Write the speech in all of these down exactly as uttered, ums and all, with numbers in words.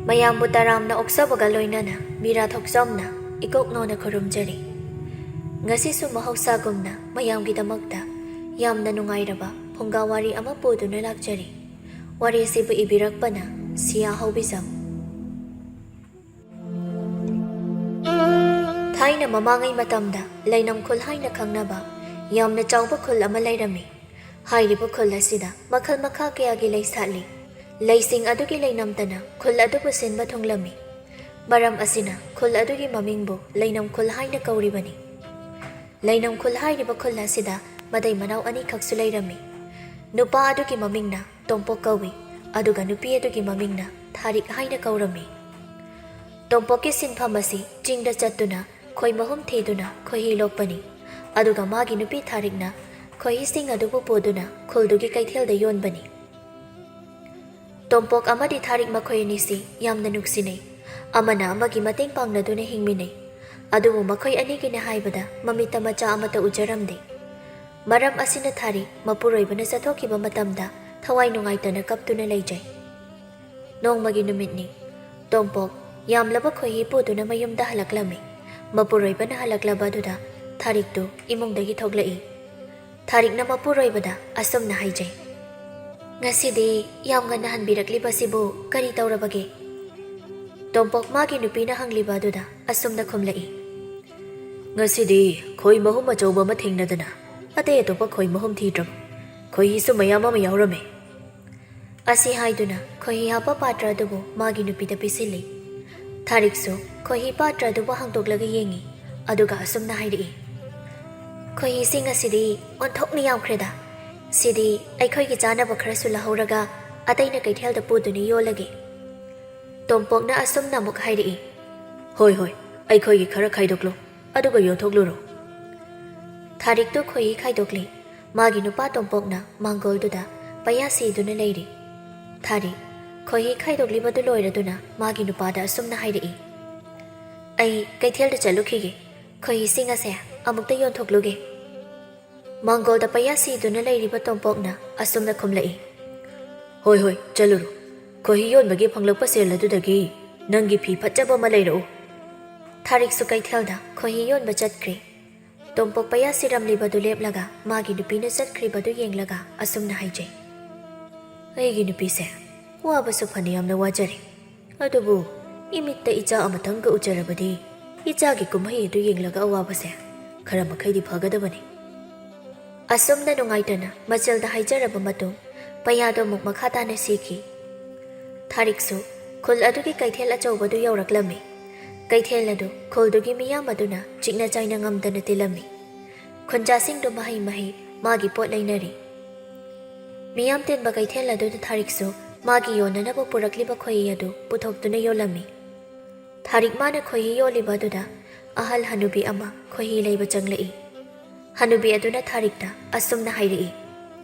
ꯃꯌꯥꯝꯕꯨ ꯇꯔꯥꯝꯅ ꯑꯣꯛꯆꯕꯒ ꯂꯣꯏꯅꯅ ꯃꯤꯔꯥ ꯊꯣꯛꯆꯣꯝꯅ ꯏꯀꯣꯛꯅꯧꯅ ꯈꯨꯔꯨꯝꯖꯔꯤ꯫ ꯉꯁꯤꯁꯨ ꯃꯍꯧꯁꯥꯒꯨꯝꯅ ꯃꯌꯥꯝꯒꯤꯗꯃꯛꯇ ꯌꯥꯝꯅ ꯅꯨꯡꯉꯥꯏꯔꯕ ꯐꯨꯡꯒꯥ ꯋꯥꯔꯤ ꯑꯃ ꯄꯨꯗꯨꯅ ꯂꯥꯛꯆꯔꯤ꯫ ꯋꯥꯔꯤ ꯑꯁꯤꯕꯨ ꯏꯕꯤꯔꯛꯄꯅ ꯁꯤꯌꯥ ꯍꯧꯕꯤꯖꯝ꯫ ꯊꯥꯏꯅ ꯃꯃꯥꯡꯉꯩ ꯃꯇꯝꯗ ꯂꯩꯅꯝ ꯈꯨꯜ ꯍꯥꯏꯅ ꯈꯪꯅꯕ ꯌꯥꯝꯅ ꯆꯥꯎꯕ ꯈꯨꯜ ꯑꯃ ꯂꯩꯔꯝꯃꯤ꯫ ꯍꯥꯏꯔꯤꯕ ꯈꯨꯜ ꯑꯁꯤꯗ ꯃꯈꯜ ꯃꯈꯥ ꯀꯌꯥꯒꯤ ꯂꯩ ꯁꯥꯠꯂꯤ꯫ ꯂꯩꯁꯤꯡ ꯑꯗꯨꯒꯤ ꯂꯩꯅꯝꯇꯅ ꯈꯨꯜ ꯑꯗꯨꯕꯨ ꯁꯤꯟꯕ ꯊꯨꯡꯂꯝꯃꯤ꯫ ꯃꯔꯝ ꯑꯁꯤꯅ ꯈꯨꯜ ꯑꯗꯨꯒꯤ ꯃꯃꯤꯡꯕꯨ ꯂꯩꯅꯝ ꯈꯨꯜ ꯍꯥꯏꯅ ꯀꯧꯔꯤꯕꯅꯤ꯫ ꯂꯩꯅꯝ ꯈꯨꯜ ꯍꯥꯏꯔꯤꯕ ꯈꯨꯜ ꯑꯁꯤꯗ ꯃꯇꯩ ꯃꯅꯥꯎ ꯑꯅꯤꯈꯛꯁꯨ ꯂꯩꯔꯝꯃꯤ꯫ ꯅꯨꯄꯥ ꯑꯗꯨꯒꯤ ꯃꯃꯤꯡꯅ ꯇꯣꯝꯄꯣꯛ ꯀꯧꯏ, ꯑꯗꯨꯒ ꯅꯨꯄꯤ ꯑꯗꯨꯒꯤ ꯃꯃꯤꯡꯅ ꯊꯥꯔꯤꯛ ꯍꯥꯏꯅ ꯀꯧꯔꯝꯃꯤ꯫ ꯇꯣꯝꯄꯣꯛꯀꯤ ꯁꯤꯟꯐꯝ ꯑꯁꯤ ꯆꯤꯡꯗ ꯆꯠꯇꯨꯅ ꯈꯣꯏ ꯃꯍꯨꯝ ꯊꯤꯗꯨꯅ ꯈꯣꯏꯍꯤ ꯂꯣꯛꯄꯅꯤ, ꯑꯗꯨꯒ ꯃꯥꯒꯤ ꯅꯨꯄꯤ ꯊꯥꯔꯤꯛꯅ ꯈꯣꯏꯍꯤꯁꯤꯡ ꯑꯗꯨꯕꯨ ꯄꯨꯗꯨꯅ ꯈꯨꯜꯗꯨꯒꯤ ꯀꯩꯊꯦꯜꯗ ꯌꯣꯟꯕꯅꯤ꯫ ꯇꯣꯝꯄꯣꯛ ꯑꯃꯗꯤ ꯊꯥꯔꯤꯛ ꯃꯈꯣꯏ ꯑꯅꯤꯁꯤ ꯌꯥꯝꯅ ꯅꯨꯡꯁꯤꯅꯩ꯫ ꯑꯃꯅ ꯑꯃꯒꯤ ꯃꯇꯦꯡ ꯄꯥꯡꯅꯗꯨꯅ ꯍꯤꯡꯃꯤꯟꯅꯩ꯫ ꯑꯗꯨꯕꯨ ꯃꯈꯣꯏ ꯑꯅꯤꯒꯤꯅꯤ ꯍꯥꯏꯕꯗ ꯃꯃꯤꯠꯇ ꯃꯆꯥ ꯑꯃꯠꯇ ꯎꯖꯔꯝꯗꯦ꯫ ꯃꯔꯝ ꯑꯁꯤꯅ ꯊꯥꯔꯤꯛ ꯃꯄꯨꯔꯣꯏꯕꯅ ꯆꯠꯊꯣꯛꯈꯤꯕ ꯃꯇꯝꯗ ꯊꯋꯥꯏ ꯅꯨꯡꯉꯥꯏꯇꯅ ꯀꯞꯇꯨꯅ ꯂꯩꯖꯩ꯫ ꯅꯣꯡꯃꯒꯤ ꯅꯨꯃꯤꯠꯅꯤ꯫ ꯇꯣꯝꯄꯣꯛ ꯌꯥꯝꯂꯕ ꯈꯣꯏꯍꯤ ꯄꯨꯗꯨꯅ ꯃꯌꯨꯝꯗ ꯍꯜꯂꯛꯂꯝꯃꯤ꯫ ꯃꯄꯨꯔꯣꯏꯕꯅ ꯍꯜꯂꯛꯂꯕ ꯑꯗꯨꯗ ꯊꯥꯔꯤꯛꯇꯨ ꯏꯃꯨꯡꯗꯒꯤ ꯊꯣꯛꯂꯛꯏ꯫ ꯊꯥꯔꯤꯛꯅ ꯃꯄꯨꯔꯣꯏꯕꯗ ꯑꯁꯨꯝꯅ ꯍꯥꯏꯖꯩ, "ꯉꯁꯤꯗꯤ ꯌꯥꯝ ꯉꯟꯅ ꯍꯟꯕꯤꯔꯛꯂꯤꯕꯁꯤꯕꯨ ꯀꯔꯤ ꯇꯧꯔꯕꯒꯦ?" ꯇꯣꯝꯄꯣꯛ ꯃꯥꯒꯤ ꯅꯨꯄꯤꯅ ꯍꯪꯂꯤꯕ ꯑꯗꯨꯗ ꯑꯁꯨꯝꯅ ꯈꯨꯝꯂꯛꯏ, "ꯉꯁꯤꯗꯤ ꯈꯣꯏ ꯃꯍꯨꯝ ꯑꯆꯧꯕ ꯑꯃ ꯊꯦꯡꯅꯗꯅ ꯑꯇꯩ ꯑꯇꯣꯞꯄ ꯈꯣꯏ ꯃꯍꯨꯝ ꯊꯤꯗ꯭ꯔꯕ꯫ ꯈꯣꯏꯍꯤꯁꯨ ꯃꯌꯥꯝ ꯑꯃ ꯌꯥꯎꯔꯝꯃꯦ꯫" ꯑꯁꯤ ꯍꯥꯏꯗꯨꯅ ꯈꯣꯏꯍꯤ ꯍꯥꯞꯄ ꯄꯥꯇ꯭ꯔ ꯑꯗꯨꯕꯨ ꯃꯥꯒꯤ ꯅꯨꯄꯤꯗ ꯄꯤꯁꯤꯜꯂꯤ꯫ ꯊꯥꯔꯤꯛꯁꯨ ꯈꯣꯏꯍꯤ ꯄꯥꯇ꯭ꯔ ꯑꯗꯨꯕꯨ ꯍꯥꯡꯗꯣꯛꯂꯒ ꯌꯦꯡꯉꯤ, ꯑꯗꯨꯒ ꯑꯁꯨꯝꯅ ꯍꯥꯏꯔꯛꯏ, "ꯈꯣꯏꯍꯤꯁꯤꯡ ꯑꯁꯤꯗꯤ ꯑꯣꯟꯊꯣꯛꯅ ꯌꯥꯝꯈ꯭ꯔꯦꯗ꯫ ꯁꯤꯗꯤ ꯑꯩꯈꯣꯏꯒꯤ ꯆꯥꯅꯕ ꯈꯔꯁꯨ ꯂꯧꯍꯧꯔꯒ ꯑꯇꯩꯅ ꯀꯩꯊꯦꯜꯗ ꯄꯨꯗꯨꯅ ꯌꯣꯜꯂꯒꯦ꯫" ꯇꯣꯝꯄꯣꯛꯅ ꯑꯁꯨꯝꯅ ꯑꯃꯨꯛ ꯍꯥꯏꯔꯛꯏ, "ꯍꯣꯏ, ꯍꯣꯏ, ꯑꯩꯈꯣꯏꯒꯤ ꯈꯔ ꯈꯥꯏꯗꯣꯛꯂꯣ, ꯑꯗꯨꯒ ꯌꯣꯟꯊꯣꯛꯂꯨꯔꯣ꯫" ꯊꯥꯔꯤꯛꯇꯨ ꯈꯣꯏꯍꯤ ꯈꯥꯏꯗꯣꯛꯂꯤ꯫ ꯃꯥꯒꯤ ꯅꯨꯄꯥ ꯇꯣꯝꯄꯣꯛꯅ ꯃꯥꯡꯒꯣꯜꯗꯨꯗ ꯄꯩꯌꯥ ꯁꯤꯗꯨꯅ ꯂꯩꯔꯤ꯫ ꯊꯥꯔꯤꯛ ꯈꯣꯏꯍꯤ ꯈꯥꯏꯗꯣꯛꯂꯤꯕꯗꯨ ꯂꯣꯏꯔꯗꯨꯅ ꯃꯥꯒꯤ ꯅꯨꯄꯥꯗ ꯑꯁꯨꯝꯅ ꯍꯥꯏꯔꯛꯏ, "ꯑꯩ ꯀꯩꯊꯦꯜꯗ ꯆꯠꯂꯨꯈꯤꯒꯦ꯫ ꯈꯣꯏꯍꯤꯁꯤꯡ ꯑꯁꯦ ꯑꯃꯨꯛꯇ ꯌꯣꯟꯊꯣꯛꯂꯨꯒꯦ꯫" ꯃꯥꯡꯒꯣꯜꯗ ꯄꯩꯌꯥ ꯁꯤꯗꯨꯅ ꯂꯩꯔꯤꯕ ꯇꯣꯝꯄꯣꯛꯅ ꯑꯁꯨꯝꯅ ꯈꯨꯝꯂꯛꯏ, "ꯍꯣꯏ, ꯍꯣꯏ, ꯆꯠꯂꯨꯔꯣ꯫ "ꯈꯣꯏꯍꯤ ꯌꯣꯟꯕꯒꯤ ꯐꯪꯂꯛꯄ ꯁꯦꯜ ꯑꯗꯨꯗꯒꯤ ꯅꯪꯒꯤ ꯐꯤ ꯐꯠꯖꯕ ꯑꯃ ꯂꯩꯔꯛꯎ꯫" ꯊꯥꯔꯤꯛꯁꯨ ꯀꯩꯊꯦꯜꯗ ꯈꯣꯏꯍꯤ ꯌꯣꯟꯕ ꯆꯠꯈ꯭ꯔꯦ꯫ ꯇꯣꯝꯄꯣꯛ ꯄꯩꯌꯥ ꯁꯤꯔꯝꯂꯤꯕꯗꯨ ꯂꯦꯞꯂꯒ ꯃꯥꯒꯤ ꯅꯨꯄꯤꯅ ꯆꯠꯈ꯭ꯔꯤꯕꯗꯨ ꯌꯦꯡꯂꯒ ꯑꯁꯨꯝꯅ ꯍꯥꯏꯖꯩ, "ꯑꯩꯒꯤ ꯅꯨꯄꯤꯁꯦ ꯋꯥꯕꯁꯨ ꯐꯅ ꯌꯥꯝꯅ ꯋꯥꯖꯔꯦ, ꯑꯗꯨꯕꯨ ꯏꯃꯤꯠꯇ ꯏꯆꯥ ꯑꯃꯇꯪꯒ ꯎꯖꯔꯕꯗꯤ ꯏꯆꯥꯒꯤ ꯀꯨꯝꯍꯩ ꯑꯗꯨ ꯌꯦꯡꯂꯒ ꯑꯋꯥꯕꯁꯦ ꯈꯔ ꯃꯈꯩꯗꯤ ꯐꯒꯗꯕꯅꯤ꯫" ꯑꯁꯨꯝꯅ ꯅꯨꯡꯉꯥꯏꯇꯅ ꯃꯆꯜꯗ ꯍꯥꯏꯖꯔꯕ ꯃꯇꯨꯡ, ꯄꯩꯌꯥꯗꯣ ꯑꯃꯨꯛ ꯃꯈꯥ ꯇꯥꯅ ꯁꯤꯈꯤ꯫ ꯊꯥꯔꯤꯛꯁꯨ ꯈꯨꯜ ꯑꯗꯨꯒꯤ ꯀꯩꯊꯦꯜ ꯑꯆꯧꯕꯗꯨ ꯌꯧꯔꯛꯂꯝꯃꯤ꯫ ꯀꯩꯊꯦꯜ ꯑꯗꯨ ꯈꯨꯜꯗꯨꯒꯤ ꯃꯤꯌꯥꯝ ꯑꯗꯨꯅ ꯆꯤꯛꯅ ꯆꯥꯏꯅ ꯉꯝꯗꯅ ꯇꯤꯜꯂꯝꯃꯤ꯫ ꯈꯨꯟꯖꯥꯁꯤꯡꯗꯨ ꯃꯍꯩ ꯃꯍꯩ ꯃꯥꯒꯤ ꯄꯣꯠ ꯂꯩꯅꯔꯤ꯫ ꯃꯤꯌꯥꯝ ꯇꯤꯟꯕ ꯀꯩꯊꯦꯜ ꯑꯗꯨꯗ ꯊꯥꯔꯤꯛꯁꯨ ꯃꯥꯒꯤ ꯌꯣꯟꯅꯅꯕ ꯄꯨꯔꯛꯂꯤꯕ ꯈꯣꯏꯍꯤ ꯑꯗꯨ ꯄꯨꯊꯣꯛꯇꯨꯅ ꯌꯣꯜꯂꯝꯃꯤ꯫ ꯊꯥꯔꯤꯛ ꯃꯥꯅ ꯈꯣꯏꯍꯤ ꯌꯣꯜꯂꯤꯕ ꯑꯗꯨꯗ ꯑꯍꯜ ꯍꯅꯨꯕꯤ ꯑꯃ ꯈꯣꯏꯍꯤ ꯂꯩꯕ ꯆꯪꯂꯛꯏ꯫ ꯍꯅꯨꯕꯤ ꯑꯗꯨꯅ ꯊꯥꯔꯤꯛꯇ ꯑꯁꯨꯝꯅ ꯍꯥꯏꯔꯛꯏ,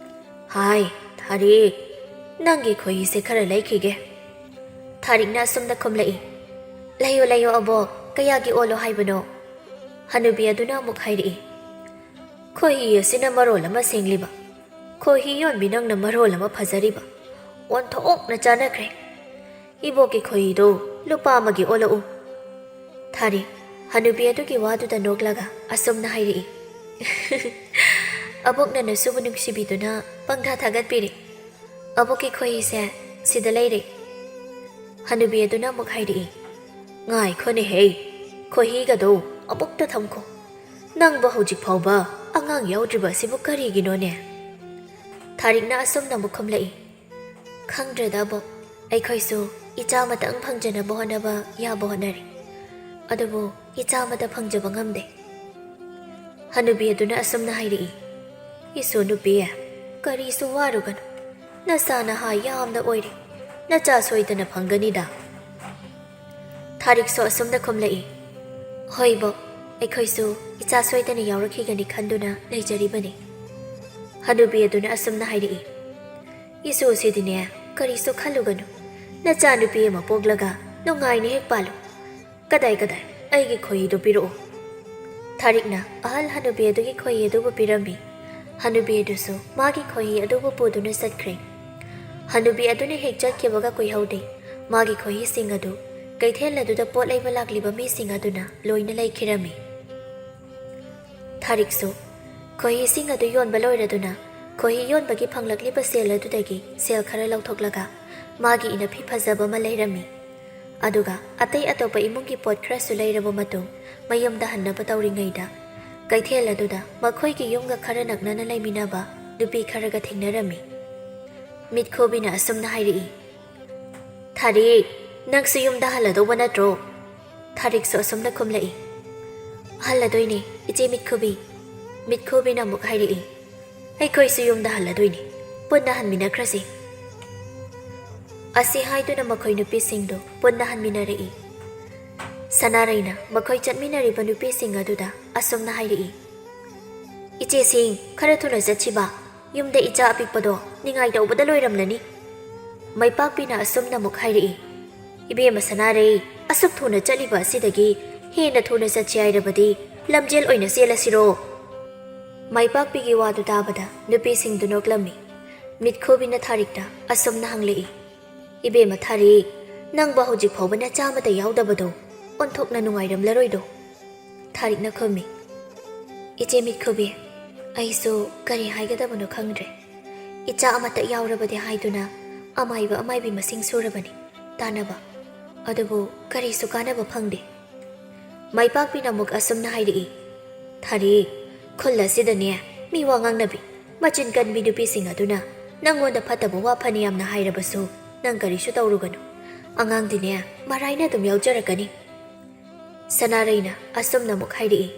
"ꯍꯥꯏ, ꯊꯥꯔꯤꯛ, ꯅꯪꯒꯤ ꯈꯣꯏꯍꯤꯁꯦ ꯈꯔ ꯂꯩꯈꯤꯒꯦ꯫" ꯊꯥꯔꯤꯛꯅ ꯑꯁꯨꯝꯅ ꯈꯨꯝꯂꯛꯏ, "ꯂꯩꯌꯣ, ꯂꯩꯌꯣ ꯑꯕꯣꯛ, ꯀꯌꯥꯒꯤ ꯑꯣꯜꯂꯣ ꯍꯥꯏꯕꯅꯣ?" ꯍꯅꯨꯕꯤ ꯑꯗꯨꯅ ꯑꯃꯨꯛ ꯍꯥꯏꯔꯛꯏ, "ꯈꯣꯏꯍꯤ ꯑꯁꯤꯅ ꯃꯔꯣꯜ ꯑꯃ ꯁꯦꯡꯂꯤꯕ, ꯈꯣꯏꯍꯤ ꯌꯣꯟꯕꯤ ꯅꯪꯅ ꯃꯔꯣꯜ ꯑꯃ ꯐꯖꯔꯤꯕ, ꯑꯣꯟꯊꯣꯛꯅ ꯆꯥꯟꯅꯈ꯭ꯔꯦ꯫ ꯏꯕꯣꯛꯀꯤ ꯈꯣꯏꯍꯤꯗꯣ ꯂꯨꯄꯥ ꯑꯃꯒꯤ ꯑꯣꯜꯂꯛꯎ꯫" ꯊꯥꯔꯤꯛ ꯍꯅꯨꯕꯤ ꯑꯗꯨꯒꯤ ꯋꯥꯗꯨꯗ ꯅꯣꯛꯂꯒ ꯑꯁꯨꯝꯅ ꯍꯥꯏꯔꯛꯏ, "ꯑꯕꯣꯛꯅ ꯅꯁꯨꯕꯨ ꯅꯨꯡꯁꯤꯕꯤꯗꯨꯅ ꯄꯪꯊꯥ ꯊꯥꯒꯠꯄꯤꯔꯤ꯫ ꯑꯕꯣꯛꯀꯤ ꯈꯣꯏꯍꯤꯁꯦ ꯁꯤꯗ ꯂꯩꯔꯦ꯫" ꯍꯅꯨꯕꯤ ꯑꯗꯨꯅ ꯑꯃꯨꯛ ꯍꯥꯏꯔꯛꯏ, "ꯉꯥꯏꯈꯣꯅꯦꯍꯦ, ꯈꯣꯏꯍꯤꯒꯗꯣ ꯑꯃꯨꯛꯇ ꯊꯝꯈꯣ꯫ ꯅꯪꯕꯨ ꯍꯧꯖꯤꯛ ꯐꯥꯎꯕ ꯑꯉꯥꯡ ꯌꯥꯎꯗ꯭ꯔꯤꯕ ꯑꯁꯤꯕꯨ ꯀꯔꯤꯒꯤꯅꯣꯅꯦ?" ꯊꯥꯔꯤꯛꯅ ꯑꯁꯨꯝꯅ ꯑꯃꯨꯛ ꯈꯨꯝꯂꯛꯏ, "ꯈꯪꯗ꯭ꯔꯦꯗ ꯑꯕꯣꯛ, ꯑꯩꯈꯣꯏꯁꯨ ꯏꯆꯥ ꯑꯃꯇꯪ ꯐꯪꯖꯅꯕ ꯍꯣꯠꯅꯕ ꯌꯥꯕ ꯍꯣꯠꯅꯔꯤ, ꯑꯗꯨꯕꯨ ꯏꯆꯥ ꯑꯃꯇ ꯐꯪꯖꯕ ꯉꯝꯗꯦ꯫" ꯍꯅꯨꯕꯤ ꯑꯗꯨꯅ ꯑꯁꯨꯝꯅ ꯍꯥꯏꯔꯛꯏ, "ꯏꯁꯨ ꯅꯨꯄꯤ, ꯀꯔꯤꯁꯨ ꯋꯥꯔꯨꯒꯅꯨ, ꯅꯆꯥ ꯅꯍꯥ ꯌꯥꯝꯅ ꯑꯣꯏꯔꯤ, ꯅꯆꯥ ꯁꯣꯏꯗꯅ ꯐꯪꯒꯅꯤꯗ꯫" ꯊꯥꯔꯤꯛꯁꯨ ꯑꯁꯨꯝꯅ ꯈꯨꯝꯂꯛꯏ, "ꯍꯣꯏ ꯕꯣꯛ, ꯑꯩꯈꯣꯏꯁꯨ ꯏꯆꯥ ꯁꯣꯏꯗꯅ ꯌꯥꯎꯔꯛꯈꯤꯒꯅꯤ ꯈꯟꯗꯨꯅ ꯂꯩꯖꯔꯤꯕꯅꯤ꯫" ꯍꯅꯨꯕꯤ ꯑꯗꯨꯅ ꯑꯁꯨꯝꯅ ꯍꯥꯏꯔꯛꯏ, "ꯏꯁꯨꯁꯤꯗꯤꯅꯦ, ꯀꯔꯤꯁꯨ ꯈꯜꯂꯨꯒꯅꯨ, ꯅꯆꯥꯅꯨꯄꯤ ꯑꯃ ꯄꯣꯛꯂꯒ ꯅꯨꯡꯉꯥꯏꯅ ꯍꯦꯛ ꯄꯥꯜꯂꯨ꯫ ꯀꯗꯥꯏ ꯀꯗꯥꯏ, ꯑꯩꯒꯤ ꯈꯣꯏꯍꯤꯗꯨ ꯄꯤꯔꯛꯎ꯫" ꯊꯥꯔꯤꯛꯅ ꯑꯍꯜ ꯍꯅꯨꯕꯤ ꯑꯗꯨꯒꯤ ꯈꯣꯏꯍꯤ ꯑꯗꯨꯕꯨ ꯄꯤꯔꯝꯃꯤ꯫ ꯍꯅꯨꯕꯤ ꯑꯗꯨꯁꯨ ꯃꯥꯒꯤ ꯈꯣꯏꯍꯤ ꯑꯗꯨꯕꯨ ꯄꯨꯗꯨꯅ ꯆꯠꯈ꯭ꯔꯦ꯫ ꯍꯅꯨꯕꯤ ꯑꯗꯨꯅ ꯍꯦꯛ ꯆꯠꯈꯤꯕꯒ ꯀꯨꯏꯍꯧꯗꯦ, ꯃꯥꯒꯤ ꯈꯣꯏꯍꯤꯁꯤꯡ ꯑꯗꯨ ꯀꯩꯊꯦꯜ ꯑꯗꯨꯗ ꯄꯣꯠ ꯂꯩꯕ ꯂꯥꯛꯂꯤꯕ ꯃꯤꯁꯤꯡ ꯑꯗꯨꯅ ꯂꯣꯏꯅ ꯂꯩꯈꯤꯔꯝꯃꯤ꯫ ꯊꯥꯔꯤꯛꯁꯨ ꯈꯣꯏꯍꯤꯁꯤꯡ ꯑꯗꯨ ꯌꯣꯟꯕ ꯂꯣꯏꯔꯗꯨꯅ, ꯈꯣꯏꯍꯤ ꯌꯣꯟꯕꯒꯤ ꯐꯪꯂꯛꯂꯤꯕ ꯁꯦꯜ ꯑꯗꯨꯗꯒꯤ ꯁꯦꯜ ꯈꯔ ꯂꯧꯊꯣꯛꯂꯒ ꯃꯥꯒꯤ ꯏꯅꯐꯤ ꯐꯖꯕ ꯑꯃ ꯂꯩꯔꯝꯃꯤ꯫ ꯑꯗꯨꯒ ꯑꯇꯩ ꯑꯇꯣꯞꯄ ꯏꯃꯨꯡꯒꯤ ꯄꯣꯠ ꯈꯔꯁꯨ ꯂꯩꯔꯕ ꯃꯇꯨꯡ, ꯃꯌꯨꯝꯗ ꯍꯟꯅꯕ ꯇꯧꯔꯤꯉꯩꯗ, ꯀꯩꯊꯦꯜ ꯑꯗꯨꯗ ꯃꯈꯣꯏꯒꯤ ꯌꯨꯝꯒ ꯈꯔ ꯅꯛꯅꯅ ꯂꯩꯃꯤꯟꯅꯕ ꯅꯨꯄꯤ ꯈꯔꯒ ꯊꯦꯡꯅꯔꯝꯃꯤ꯫ ꯃꯤꯠꯈꯨꯕꯤꯅ ꯑꯁꯨꯝꯅ ꯍꯥꯏꯔꯛꯏ, "ꯊꯥꯔꯤꯛ, ꯅꯪꯁꯨ ꯌꯨꯝꯗ ꯍꯜꯂꯗꯧꯕ ꯅꯠꯇ꯭ꯔꯣ?" ꯊꯥꯔꯤꯛꯁꯨ ꯑꯁꯨꯝꯅ ꯈꯨꯝꯂꯛꯏ, "ꯍꯜꯂꯗꯣꯏꯅꯦ, ꯏꯆꯦ ꯃꯤꯠꯈꯨꯕꯤ꯫" ꯃꯤꯠꯈꯨꯕꯤꯅ ꯑꯃꯨꯛ ꯍꯥꯏꯔꯛꯏ, "ꯑꯩꯈꯣꯏꯁꯨ ꯌꯨꯝꯗ ꯍꯜꯂꯗꯣꯏꯅꯤ, ꯄꯨꯟꯅ ꯍꯟꯃꯤꯟꯅꯈ꯭ꯔꯁꯤ꯫" ꯑꯁꯤ ꯍꯥꯏꯗꯨꯅ ꯃꯈꯣꯏ ꯅꯨꯄꯤꯁꯤꯡꯗꯨ ꯄꯨꯟꯅ ꯍꯟꯃꯤꯟꯅꯔꯛꯏ꯫ ꯁꯅꯥꯔꯩꯅ ꯃꯈꯣꯏ ꯆꯠꯃꯤꯟꯅꯔꯤꯕ ꯅꯨꯄꯤꯁꯤꯡ ꯑꯗꯨꯗ ꯑꯁꯨꯝꯅ ꯍꯥꯏꯔꯛꯏ, "ꯏꯆꯦꯁꯤꯡ, ꯈꯔ ꯊꯨꯅ ꯆꯠꯁꯤꯕ, ꯌꯨꯝꯗ ꯏꯆꯥ ꯑꯄꯤꯛꯄꯗꯣ ꯅꯤꯡꯉꯥꯏ ꯇꯧꯕꯗ ꯂꯣꯏꯔꯝꯂꯅꯤ꯫" ꯃꯩꯄꯥꯛꯄꯤꯅ ꯑꯁꯨꯝꯅ ꯑꯃꯨꯛ ꯍꯥꯏꯔꯛꯏ, "ꯏꯕꯦꯝꯃ ꯁꯅꯥꯔꯩ, ꯑꯁꯨꯛ ꯊꯨꯅ ꯆꯠꯂꯤꯕ ꯑꯁꯤꯗꯒꯤ ꯍꯦꯟꯅ ꯊꯨꯅ ꯆꯠꯁꯤ ꯍꯥꯏꯔꯕꯗꯤ ꯂꯝꯖꯦꯜ ꯑꯣꯏꯅ ꯆꯦꯜꯂꯁꯤꯔꯣ?" ꯃꯩꯄꯥꯛꯄꯤꯒꯤ ꯋꯥꯗꯨ ꯇꯥꯕꯗ ꯅꯨꯄꯤꯁꯤꯡꯗꯨ ꯅꯣꯛꯂꯝꯃꯤ꯫ ꯃꯤꯠꯈꯨꯕꯤꯅ ꯊꯥꯔꯤꯛꯇ ꯑꯁꯨꯝꯅ ꯍꯪꯂꯛꯏ, "ꯏꯕꯦꯝꯃ ꯊꯥꯔꯤꯛ, ꯅꯪꯕꯨ ꯍꯧꯖꯤꯛ ꯐꯥꯎꯕ ꯅꯆꯥ ꯑꯃꯠꯇ ꯌꯥꯎꯗꯕꯗꯣ ꯑꯣꯟꯊꯣꯛꯅ ꯅꯨꯡꯉꯥꯏꯔꯝꯂꯔꯣꯏꯗꯣ?" ꯊꯥꯔꯤꯛꯅ ꯈꯨꯝꯃꯤ, "ꯏꯆꯦ ꯃꯤꯠꯈꯨꯕꯤ, ꯑꯩꯁꯨ ꯀꯔꯤ ꯍꯥꯏꯒꯗꯕꯅꯣ ꯈꯪꯗ꯭ꯔꯦ꯫ ꯏꯆꯥ ꯑꯃꯠꯇ ꯌꯥꯎꯔꯕꯗꯤ ꯍꯥꯏꯗꯨꯅ ꯑꯃꯥꯏꯕ ꯑꯃꯥꯏꯕꯤ ꯃꯁꯤꯡ ꯁꯨꯔꯕꯅꯤ ꯇꯥꯟꯅꯕ, ꯑꯗꯨꯕꯨ ꯀꯔꯤꯁꯨ ꯀꯥꯟꯅꯕ ꯐꯪꯗꯦ꯫" ꯃꯩꯄꯥꯛꯄꯤꯅ ꯑꯃꯨꯛ ꯑꯁꯨꯝꯅ ꯍꯥꯏꯔꯛꯏ, "ꯊꯥꯔꯤꯛ, ꯈꯨꯜ ꯑꯁꯤꯗꯅꯦ ꯃꯤ ꯋꯥ ꯉꯥꯡꯅꯕꯤ, ꯃꯆꯤꯟ ꯀꯟꯕꯤ ꯅꯨꯄꯤꯁꯤꯡ ꯑꯗꯨꯅ ꯅꯪꯉꯣꯟꯗ ꯐꯠꯇꯕ ꯋꯥ ꯐꯅ ꯌꯥꯝꯅ ꯍꯥꯏꯔꯕꯁꯨ ꯅꯪ ꯀꯔꯤꯁꯨ ꯇꯧꯔꯨꯒꯅꯨ꯫ ꯑꯉꯥꯡꯗꯤꯅꯦ ꯃꯔꯥꯏꯅ ꯑꯗꯨꯝ ꯌꯥꯎꯖꯔꯛꯀꯅꯤ꯫" ꯁꯅꯥꯔꯩꯅ ꯑꯁꯨꯝꯅ ꯑꯃꯨꯛ ꯍꯥꯏꯔꯛꯏ,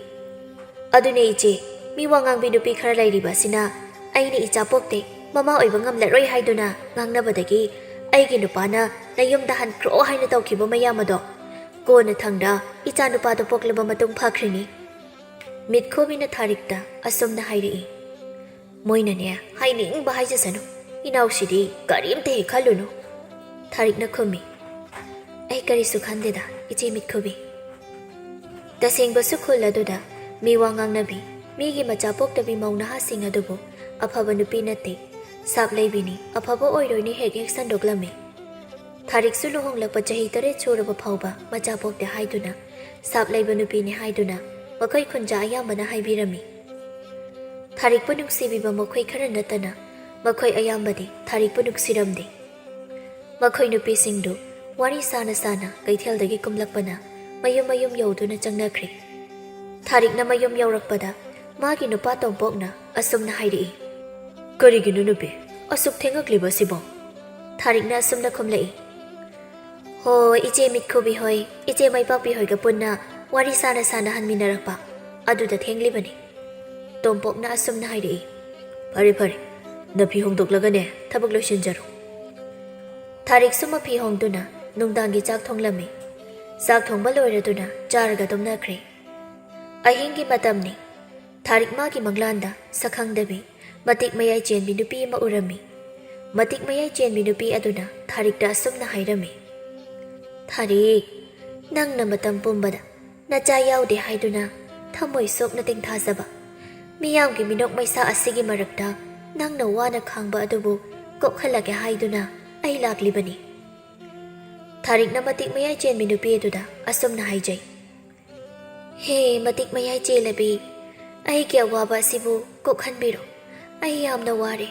"ꯑꯗꯨꯅꯦ ꯏꯆꯦ, ꯃꯤ ꯋꯥ ꯉꯥꯡꯕꯤ ꯅꯨꯄꯤ ꯈꯔ ꯂꯩꯔꯤꯕ ꯑꯁꯤꯅ ꯑꯩꯅ ꯏꯆꯥ ꯄꯣꯛꯇꯦ, ꯃꯃꯥ ꯑꯣꯏꯕ ꯉꯝꯂꯔꯣꯏ ꯍꯥꯏꯗꯨꯅ ꯉꯥꯡꯅꯕꯗꯒꯤ ꯑꯩꯒꯤ ꯅꯨꯄꯥꯅ ꯅꯌꯨꯝꯗ ꯍꯟꯈ꯭ꯔꯣ ꯍꯥꯏꯅ ꯇꯧꯈꯤꯕ ꯃꯌꯥꯝ ꯑꯗꯣ ꯀꯣꯟꯅ ꯊꯪꯗ ꯏꯆꯥ ꯅꯨꯄꯥꯗꯣ ꯄꯣꯛꯂꯕ ꯃꯇꯨꯡ ꯐꯈ꯭ꯔꯤꯅꯤ꯫" ꯃꯤꯠꯈꯨꯕꯤꯅ ꯊꯥꯔꯤꯛꯇ ꯑꯁꯨꯝꯅ ꯍꯥꯏꯔꯛꯏ, "ꯃꯣꯏꯅꯅꯦ ꯍꯥꯏꯅꯤꯡꯕ ꯍꯥꯏꯖꯁꯅꯨ, ꯏꯅꯥꯎꯁꯤꯗꯤ ꯀꯔꯤꯝꯇ ꯍꯦꯛ ꯈꯜꯂꯨꯅꯨ꯫" ꯊꯥꯔꯤꯛꯅ ꯈꯨꯝꯃꯤ, "ꯑꯩ ꯀꯔꯤꯁꯨ ꯈꯟꯗꯦꯗ, ꯏꯆꯦ ꯃꯤꯠꯈꯨꯕꯤ꯫" ꯇꯁꯦꯡꯕꯁꯨ ꯈꯨꯜ ꯑꯗꯨꯗ ꯃꯤ ꯋꯥ ꯉꯥꯡꯅꯕꯤ, ꯃꯤꯒꯤ ꯃꯆꯥ ꯄꯣꯛꯇꯕꯤ ꯃꯧ ꯅꯍꯥꯁꯤꯡ ꯑꯗꯨꯕꯨ ꯑꯐꯕ ꯅꯨꯄꯤ ꯅꯠꯇꯦ, ꯁꯥꯞ ꯂꯩꯕꯤꯅꯤ, ꯑꯐꯕ ꯑꯣꯏꯔꯣꯏꯅꯤ ꯍꯦꯛ ꯍꯦꯛ ꯁꯟꯗꯣꯛꯂꯝꯃꯤ꯫ ꯊꯥꯔꯤꯛꯁꯨ ꯂꯨꯍꯣꯡꯂꯛꯄ ꯆꯍꯤ ꯇꯔꯦꯠ ꯁꯨꯔꯕ ꯐꯥꯎꯕ ꯃꯆꯥ ꯄꯣꯛꯇꯦ ꯍꯥꯏꯗꯨꯅ, ꯁꯥꯞ ꯂꯩꯕ ꯅꯨꯄꯤꯅꯤ ꯍꯥꯏꯗꯨꯅ ꯃꯈꯣꯏ ꯈꯨꯟꯖꯥ ꯑꯌꯥꯝꯕꯅ ꯍꯥꯏꯕꯤꯔꯝꯃꯤ꯫ ꯊꯥꯔꯤꯛꯄꯨ ꯅꯨꯡꯁꯤꯕꯤꯕ ꯃꯈꯣꯏ ꯈꯔ ꯅꯠꯇꯅ ꯃꯈꯣꯏ ꯑꯌꯥꯝꯕꯗꯤ ꯊꯥꯔꯤꯛꯄꯨ ꯅꯨꯡꯁꯤꯔꯝꯗꯦ꯫ ꯃꯈꯣꯏ ꯅꯨꯄꯤꯁꯤꯡꯗꯨ ꯋꯥꯔꯤ ꯁꯥꯅ ꯁꯥꯅ ꯀꯩꯊꯦꯜꯗꯒꯤ ꯀꯨꯝꯂꯛꯄꯅ ꯃꯌꯨꯝ ꯃꯌꯨꯝ ꯌꯧꯗꯨꯅ ꯆꯪꯅꯈ꯭ꯔꯦ꯫ ꯊꯥꯔꯤꯛꯅ ꯃꯌꯨꯝ ꯌꯧꯔꯛꯄꯗ ꯃꯥꯒꯤ ꯅꯨꯄꯥ ꯇꯣꯝꯄꯣꯛꯅ ꯑꯁꯨꯝꯅ ꯍꯥꯏꯔꯛꯏ, "ꯀꯔꯤꯒꯤꯅꯣ ꯅꯨꯄꯤ, ꯑꯁꯨꯛ ꯊꯦꯡꯉꯛꯂꯤꯕ ꯑꯁꯤꯕꯣ?" ꯊꯥꯔꯤꯛꯅ ꯑꯁꯨꯝꯅ ꯈꯨꯝꯂꯛꯏ, "ꯍꯣ, ꯏꯆꯦ ꯃꯤꯠꯈꯨꯕꯤ ꯍꯣꯏ, ꯏꯆꯦ ꯃꯩꯄꯥꯛꯄꯤ ꯍꯣꯏꯒ ꯄꯨꯟꯅ ꯋꯥꯔꯤ ꯁꯥꯅ ꯁꯥꯅ ꯍꯟꯃꯤꯟꯅꯔꯛꯄ, ꯑꯗꯨꯗ ꯊꯦꯡꯂꯤꯕꯅꯤ꯫" ꯇꯣꯝꯄꯣꯛꯅ ꯑꯁꯨꯝꯅ ꯍꯥꯏꯔꯛꯏ, "ꯐꯔꯦ ꯐꯔꯦ, ꯅꯐꯤ ꯍꯣꯡꯗꯣꯛꯂꯒꯅꯦ ꯊꯕꯛ ꯂꯣꯏꯁꯤꯟꯖꯔꯣ꯫" ꯊꯥꯔꯤꯛꯁꯨ ꯃꯐꯤ ꯍꯣꯡꯗꯨꯅ ꯅꯨꯡꯗꯥꯡꯒꯤ ꯆꯥꯛ ꯊꯣꯡꯂꯝꯃꯤ꯫ ꯆꯥꯛ ꯊꯣꯡꯕ ꯂꯣꯏꯔꯗꯨꯅ ꯆꯥꯔꯒ ꯇꯨꯝꯅꯈ꯭ꯔꯦ꯫ ꯑꯍꯤꯡꯒꯤ ꯃꯇꯝꯅꯤ꯫ ꯊꯥꯔꯤꯛ ꯃꯥꯒꯤ ꯃꯪꯂꯥꯟꯗ ꯁꯛꯈꯪꯗꯕꯤ ꯃꯇꯤꯛ ꯃꯌꯥꯏ ꯆꯦꯟꯕꯤ ꯅꯨꯄꯤ ꯑꯃ ꯎꯔꯝꯃꯤ꯫ ꯃꯇꯤꯛ ꯃꯌꯥꯏ ꯆꯦꯟꯕꯤ ꯅꯨꯄꯤ ꯑꯗꯨꯅ ꯊꯥꯔꯤꯛꯇ ꯑꯁꯨꯝꯅ ꯍꯥꯏꯔꯝꯃꯤ, "ꯊꯥꯔꯤꯛ, ꯅꯪꯅ ꯃꯇꯝ ꯄꯨꯝꯕꯗ ꯅꯆꯥ ꯌꯥꯎꯗꯦ ꯍꯥꯏꯗꯨꯅ ꯊꯃꯣꯏ ꯁꯣꯛꯅ ꯇꯦꯡꯊꯥꯖꯕ ꯃꯤꯌꯥꯝꯒꯤ ꯃꯤꯅꯣꯛ ꯃꯩꯁꯥ ꯑꯁꯤꯒꯤ ꯃꯔꯛꯇ ꯅꯪꯅ ꯋꯥꯅ ꯈꯥꯡꯕ ꯑꯗꯨꯕꯨ ꯀꯣꯛꯍꯜꯂꯒꯦ ꯍꯥꯏꯗꯨꯅ ꯑꯩ ꯂꯥꯛꯂꯤꯕꯅꯤ꯫" ꯊꯥꯔꯤꯛꯅ ꯃꯇꯤꯛ ꯃꯌꯥꯏ ꯆꯦꯟꯕꯤ ꯅꯨꯄꯤ ꯑꯗꯨꯗ ꯑꯁꯨꯝꯅ ꯍꯥꯏꯖꯩ, "ꯍꯦ ꯃꯇꯤꯛ ꯃꯌꯥꯏ ꯆꯦꯜꯂꯕꯤ, ꯑꯩꯒꯤ ꯑꯋꯥꯕ ꯑꯁꯤꯕꯨ ꯀꯣꯛꯍꯟꯕꯤꯔꯣ꯫ ꯑꯩ ꯌꯥꯝꯅ ꯋꯥꯔꯦ꯫"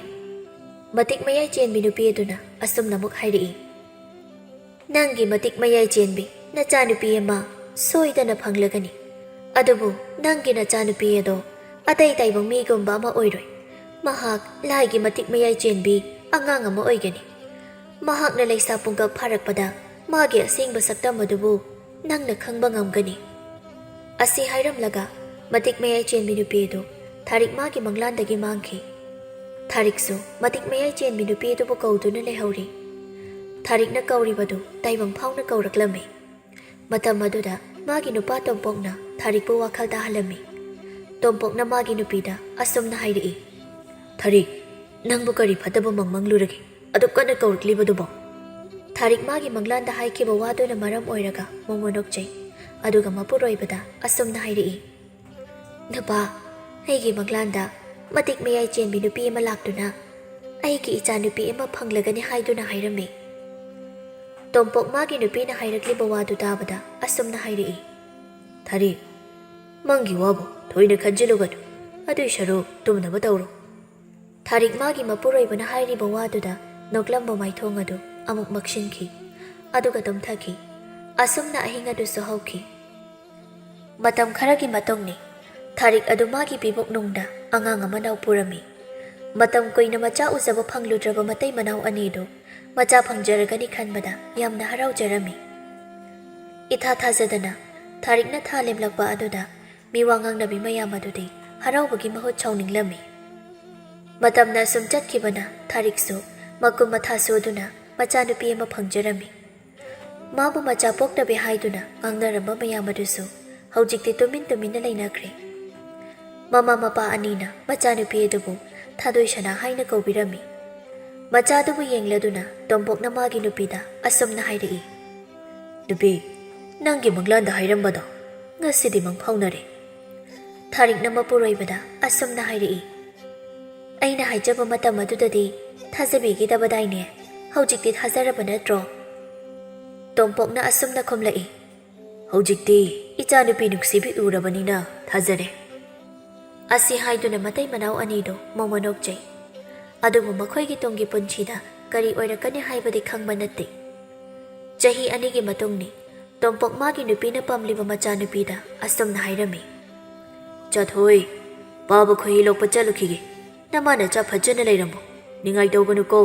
ꯃꯇꯤꯛ ꯃꯌꯥꯏ ꯆꯦꯟꯕꯤ ꯅꯨꯄꯤ ꯑꯗꯨꯅ ꯑꯁꯨꯝꯅ ꯑꯃꯨꯛ ꯍꯥꯏꯔꯛꯏ, "ꯅꯪꯒꯤ ꯃꯇꯤꯛ ꯃꯌꯥꯏ ꯆꯦꯟꯕꯤ ꯅꯆꯥꯅꯨꯄꯤ ꯑꯃ ꯁꯣꯏꯗꯅ ꯐꯪꯂꯒꯅꯤ꯫ ꯑꯗꯨꯕꯨ ꯅꯪꯒꯤ ꯅꯆꯥꯅꯨꯄꯤ ꯑꯗꯣ ꯑꯇꯩ ꯇꯥꯏꯕꯪ ꯃꯤꯒꯨꯝꯕ ꯑꯃ ꯑꯣꯏꯔꯣꯏ꯫ ꯃꯍꯥꯛ ꯂꯥꯏꯒꯤ ꯃꯇꯤꯛ ꯃꯌꯥꯏ ꯆꯦꯟꯕꯤ ꯑꯉꯥꯡ ꯑꯃ ꯑꯣꯏꯒꯅꯤ꯫ ꯃꯍꯥꯛꯅ ꯂꯩꯁꯥ ꯄꯨꯡꯀꯛ ꯐꯥꯔꯛꯄꯗ ꯃꯥꯒꯤ ꯑꯁꯦꯡꯕ ꯁꯛꯇꯝ ꯑꯗꯨꯕꯨ ꯅꯪꯅ ꯈꯪꯕ ꯉꯝꯒꯅꯤ꯫" ꯑꯁꯤ ꯍꯥꯏꯔꯝꯂꯒ ꯃꯇꯤꯛ ꯃꯌꯥꯏ ꯆꯦꯟꯕꯤ ꯅꯨꯄꯤ ꯑꯗꯨ ꯊꯥꯔꯤꯛ ꯃꯥꯒꯤ ꯃꯪꯂꯥꯟꯗꯒꯤ ꯃꯥꯡꯈꯤ꯫ ꯊꯥꯔꯤꯛꯁꯨ ꯃꯇꯤꯛ ꯃꯌꯥꯏ ꯆꯦꯟꯕꯤ ꯅꯨꯄꯤ ꯑꯗꯨꯕꯨ ꯀꯧꯗꯨꯅ ꯂꯩꯍꯧꯔꯤ꯫ ꯊꯥꯔꯤꯛꯅ ꯀꯧꯔꯤꯕꯗꯨ ꯇꯥꯏꯕꯪ ꯐꯥꯎꯅ ꯀꯧꯔꯛꯂꯝꯃꯤ꯫ ꯃꯇꯝ ꯑꯗꯨꯗ ꯃꯥꯒꯤ ꯅꯨꯄꯥ ꯇꯣꯝꯄꯣꯛꯅ ꯊꯥꯔꯤꯛꯄꯨ ꯋꯥꯈꯜ ꯇꯥꯍꯜꯂꯝꯃꯤ꯫ ꯇꯣꯝꯄꯣꯛꯅ ꯃꯥꯒꯤ ꯅꯨꯄꯤꯗ ꯑꯁꯨꯝꯅ ꯍꯥꯏꯔꯛꯏ, "ꯊꯥꯔꯤꯛ, ꯅꯪꯕꯨ ꯀꯔꯤ ꯐꯠꯇꯕ ꯃꯪ ꯃꯪꯂꯨꯔꯒꯦ? ꯑꯗꯨꯛ ꯀꯟꯅ ꯀꯧꯔꯛꯂꯤꯕꯗꯨꯕꯣ?" ꯊꯥꯔꯤꯛ ꯃꯥꯒꯤ ꯃꯪꯂꯥꯟꯗ ꯍꯥꯏꯈꯤꯕ ꯋꯥꯗꯨꯅ ꯃꯔꯝ ꯑꯣꯏꯔꯒ ꯃꯣꯃꯣ ꯅꯣꯛꯆꯩ꯫ ꯑꯗꯨꯒ ꯃꯄꯨꯔꯣꯏꯕꯗ ꯑꯁꯨꯝꯅ ꯍꯥꯏꯔꯛꯏ, "ꯅꯨꯄꯥ, ꯑꯩꯒꯤ ꯃꯪꯂꯥꯟꯗ ꯃꯇꯤꯛ ꯃꯌꯥꯏ ꯆꯦꯟꯕꯤ ꯅꯨꯄꯤ ꯑꯃ ꯂꯥꯛꯇꯨꯅ "ꯑꯩꯒꯤ ꯏꯆꯥꯅꯨꯄꯤ ꯑꯃ ꯐꯪꯂꯒꯅꯤ" ꯍꯥꯏꯗꯨꯅ ꯍꯥꯏꯔꯝꯃꯤ꯫ ꯇꯣꯝꯄꯣꯛ ꯃꯥꯒꯤ ꯅꯨꯄꯤꯅ ꯍꯥꯏꯔꯛꯂꯤꯕ ꯋꯥꯗꯨ ꯇꯥꯕꯗ ꯑꯁꯨꯝꯅ ꯍꯥꯏꯔꯛꯏ, "ꯊꯥꯔꯤꯛ, ꯃꯪꯒꯤ ꯋꯥꯕꯨ ꯊꯣꯏꯅ ꯈꯟꯖꯤꯜꯂꯨꯒꯅꯨ꯫ ꯑꯗꯨꯏ ꯁꯔꯨꯛ ꯇꯨꯝꯅꯕ ꯇꯧꯔꯣ꯫" ꯊꯥꯔꯤꯛ ꯃꯥꯒꯤ ꯃꯄꯨꯔꯣꯏꯕꯅ ꯍꯥꯏꯔꯤꯕ ꯋꯥꯗꯨꯗ ꯅꯣꯛꯂꯝꯕ ꯃꯥꯏꯊꯣꯡ ꯑꯗꯨ ꯑꯃꯨꯛ ꯃꯛꯁꯤꯟꯈꯤ꯫ ꯑꯗꯨꯒ ꯇꯨꯝꯊꯈꯤ꯫ ꯑꯁꯨꯝꯅ ꯑꯍꯤꯡ ꯑꯗꯨꯁꯨ ꯍꯧꯈꯤ꯫ ꯃꯇꯝ ꯈꯔꯒꯤ ꯃꯇꯨꯡꯅꯤ꯫ ꯊꯥꯔꯤꯛ ꯑꯗꯨ ꯃꯥꯒꯤ ꯄꯤꯕꯨꯛꯅꯨꯡꯗ ꯑꯉꯥꯡ ꯑꯃ ꯅꯧꯄꯨꯔꯝꯃꯤ꯫ ꯃꯇꯝ ꯀꯨꯏꯅ ꯃꯆꯥ ꯎꯖꯕ ꯐꯪꯂꯨꯗ꯭ꯔꯕ ꯃꯇꯩ ꯃꯅꯥꯎ ꯑꯅꯤꯗꯨ ꯃꯆꯥ ꯐꯪꯖꯔꯒꯅꯤ ꯈꯟꯕꯗ ꯌꯥꯝꯅ ꯍꯔꯥꯎꯖꯔꯝꯃꯤ꯫ ꯏꯊꯥ ꯊꯥꯖꯗꯅ ꯊꯥꯔꯤꯛꯅ ꯊꯥ ꯂꯦꯝꯂꯛꯄ ꯑꯗꯨꯗ ꯃꯤ ꯋꯥ ꯉꯥꯡꯅꯕꯤ ꯃꯌꯥꯝ ꯑꯗꯨꯗꯤ ꯍꯔꯥꯎꯕꯒꯤ ꯃꯍꯨꯠ ꯁꯥꯎꯅꯤꯡꯂꯝꯃꯤ꯫ ꯃꯇꯝꯅ ꯑꯁꯨꯝ ꯆꯠꯈꯤꯕꯅ ꯊꯥꯔꯤꯛꯁꯨ ꯃꯀꯨꯝ ꯃꯊꯥ ꯁꯨꯗꯨꯅ ꯃꯆꯥꯅꯨꯄꯤ ꯑꯃ ꯐꯪꯖꯔꯝꯃꯤ꯫ ꯃꯥꯕꯨ ꯃꯆꯥ ꯄꯣꯛꯇꯕꯤ ꯍꯥꯏꯗꯨꯅ ꯉꯥꯡꯅꯔꯝꯕ ꯃꯌꯥꯝ ꯑꯗꯨꯁꯨ ꯍꯧꯖꯤꯛꯇꯤ ꯇꯨꯃꯤꯟ ꯇꯨꯃꯤꯟꯅ ꯂꯩꯅꯈ꯭ꯔꯦ꯫ ꯃꯃꯥ ꯃꯄꯥ ꯑꯅꯤꯅ ꯃꯆꯥꯅꯨꯄꯤ ꯑꯗꯨꯕꯨ ꯊꯥꯗꯣꯏ ꯁꯅꯥ ꯍꯥꯏꯅ ꯀꯧꯕꯤꯔꯝꯃꯤ꯫ ꯃꯆꯥꯗꯨꯕꯨ ꯌꯦꯡꯂꯗꯨꯅ ꯇꯣꯝꯄꯣꯛꯅ ꯃꯥꯒꯤ ꯅꯨꯄꯤꯗ ꯑꯁꯨꯝꯅ ꯍꯥꯏꯔꯛꯏ, "ꯅꯨꯄꯤ, ꯅꯪꯒꯤ ꯃꯪꯂꯥꯟꯗ ꯍꯥꯏꯔꯝꯕꯗꯣ ꯉꯁꯤꯗꯤ ꯃꯪ ꯐꯥꯎꯅꯔꯦ꯫" ꯊꯥꯔꯤꯛꯅ ꯃꯄꯨꯔꯣꯏꯕꯗ ꯑꯁꯨꯝꯅ ꯍꯥꯏꯔꯛꯏ, "ꯑꯩꯅ ꯍꯥꯏꯖꯕ ꯃꯇꯝ ꯑꯗꯨꯗꯗꯤ ꯊꯥꯖꯕꯤꯈꯤꯗꯕꯗꯥꯏꯅꯦ? ꯍꯧꯖꯤꯛꯇꯤ ꯊꯥꯖꯔꯕ ꯅꯠꯇ꯭ꯔꯣ?" ꯇꯣꯝꯄꯣꯛꯅ ꯑꯁꯨꯝꯅ ꯈꯨꯝꯂꯛꯏ, "ꯍꯧꯖꯤꯛꯇꯤ ꯏꯆꯥꯅꯨꯄꯤ ꯅꯨꯡꯁꯤꯕꯤ ꯎꯔꯕꯅꯤꯅ ꯊꯥꯖꯔꯦ꯫" ꯑꯁꯤ ꯍꯥꯏꯗꯨꯅ ꯃꯇꯩ ꯃꯅꯥꯎ ꯑꯅꯤꯗꯨ ꯃꯣꯃꯣ ꯅꯣꯛꯆꯩ꯫ ꯑꯗꯨꯕꯨ ꯃꯈꯣꯏꯒꯤ ꯇꯨꯡꯒꯤ ꯄꯨꯟꯁꯤꯗ ꯀꯔꯤ ꯑꯣꯏꯔꯛꯀꯅꯤ ꯍꯥꯏꯕꯗꯤ ꯈꯪꯕ ꯅꯠꯇꯦ꯫ ꯆꯍꯤ ꯑꯅꯤꯒꯤ ꯃꯇꯨꯡꯅꯤ꯫ ꯇꯣꯝꯄꯣꯛ ꯃꯥꯒꯤ ꯅꯨꯄꯤꯅ ꯄꯥꯝꯂꯤꯕ ꯃꯆꯥꯅꯨꯄꯤꯗ ꯑꯁꯨꯝꯅ ꯍꯥꯏꯔꯝꯃꯤ, "ꯆꯥꯊꯣꯏ, ꯄꯥꯕ ꯈꯣꯏꯍꯤ ꯂꯣꯛꯄ ꯆꯠꯂꯨꯈꯤꯒꯦ꯫ ꯅꯃꯥ ꯅꯆꯥ ꯐꯖꯅ ꯂꯩꯔꯝꯃꯣ꯫ ꯅꯤꯡꯉꯥꯏ ꯇꯧꯒꯅꯨꯀꯣ꯫"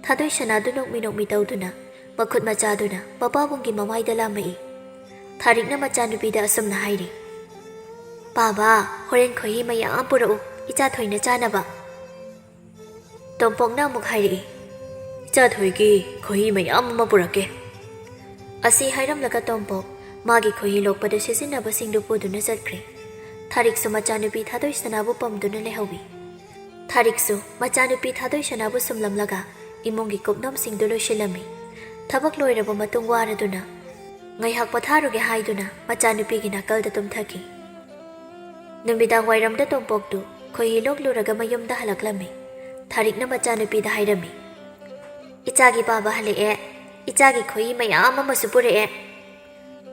ꯊꯥꯗꯣꯏ ꯁꯅꯥꯗꯨ ꯅꯣꯛꯃꯤ ꯅꯣꯛꯃꯤ ꯇꯧꯗꯨꯅ ꯃꯈꯨꯠ ꯃꯆꯥꯗꯨꯅ ꯃꯄꯥꯕꯨꯡꯒꯤ ꯃꯃꯥꯏꯗ ꯂꯥꯝꯃꯛꯏ꯫ ꯊꯥꯔꯤꯛꯅ ꯃꯆꯥꯅꯨꯄꯤꯗ ꯑꯁꯨꯝꯅ ꯍꯥꯏꯔꯤ, "ꯄꯥꯕ, ꯍꯣꯔꯦꯟ ꯈꯣꯏꯍꯤ ꯃꯌꯥꯝ ꯄꯨꯔꯛꯎ, ꯏꯆꯥ ꯊꯣꯏꯅ ꯆꯥꯅꯕ꯫" ꯇꯣꯝꯄꯣꯛꯅ ꯑꯃꯨꯛ ꯍꯥꯏꯔꯛꯏ, "ꯏꯆꯥ ꯊꯣꯏꯒꯤ ꯈꯣꯏꯍꯤ ꯃꯌꯥꯝ ꯑꯃ ꯄꯨꯔꯛꯀꯦ꯫" ꯑꯁꯤ ꯍꯥꯏꯔꯝꯂꯒ ꯇꯣꯝꯄꯣꯛ ꯃꯥꯒꯤ ꯈꯣꯏꯍꯤ ꯂꯣꯛꯄꯗ ꯁꯤꯖꯤꯟꯅꯕꯁꯤꯡꯗꯨ ꯄꯨꯗꯨꯅ ꯆꯠꯈ꯭ꯔꯦ꯫ ꯊꯥꯔꯤꯛꯁꯨ ꯃꯆꯥꯅꯨꯄꯤ ꯊꯥꯗꯣꯏ ꯁꯅꯥꯕꯨ ꯄꯝꯗꯨꯅ ꯂꯩꯍꯧꯏ꯫ ꯊꯥꯔꯤꯛꯁꯨ ꯃꯆꯥꯅꯨꯄꯤ ꯊꯥꯗꯣꯏ ꯁꯅꯥꯕꯨ ꯁꯨꯝꯂꯝꯂꯒ ꯏꯃꯨꯡꯒꯤ ꯀꯨꯞꯅꯣꯝꯁꯤꯡꯗꯨ ꯂꯣꯏꯁꯤꯜꯂꯝꯃꯤ꯫ ꯊꯕꯛ ꯂꯣꯏꯔꯕ ꯃꯇꯨꯡ ꯋꯥꯔꯗꯨꯅ ꯉꯥꯏꯍꯥꯛ ꯄꯣꯊꯥꯔꯨꯒꯦ ꯍꯥꯏꯗꯨꯅ ꯃꯆꯥꯅꯨꯄꯤꯒꯤ ꯅꯥꯀꯜꯗ ꯇꯨꯝꯊꯈꯤ꯫ ꯅꯨꯃꯤꯗꯥꯡ ꯋꯥꯏꯔꯝꯗ ꯇꯣꯝꯄꯣꯛꯇꯨ ꯈꯣꯏꯍꯤ ꯂꯣꯛꯂꯨꯔꯒ ꯃꯌꯨꯝꯗ ꯍꯜꯂꯛꯂꯝꯃꯤ꯫ ꯊꯥꯔꯤꯛꯅ ꯃꯆꯥꯅꯨꯄꯤꯗ ꯍꯥꯏꯔꯝꯃꯤ, "ꯏꯆꯥꯒꯤ ꯄꯥꯕ ꯍꯜꯂꯛꯑꯦ, ꯏꯆꯥꯒꯤ ꯈꯣꯏꯍꯤ ꯃꯌꯥꯝ ꯑꯃꯁꯨ ꯄꯨꯔꯛꯑꯦ꯫"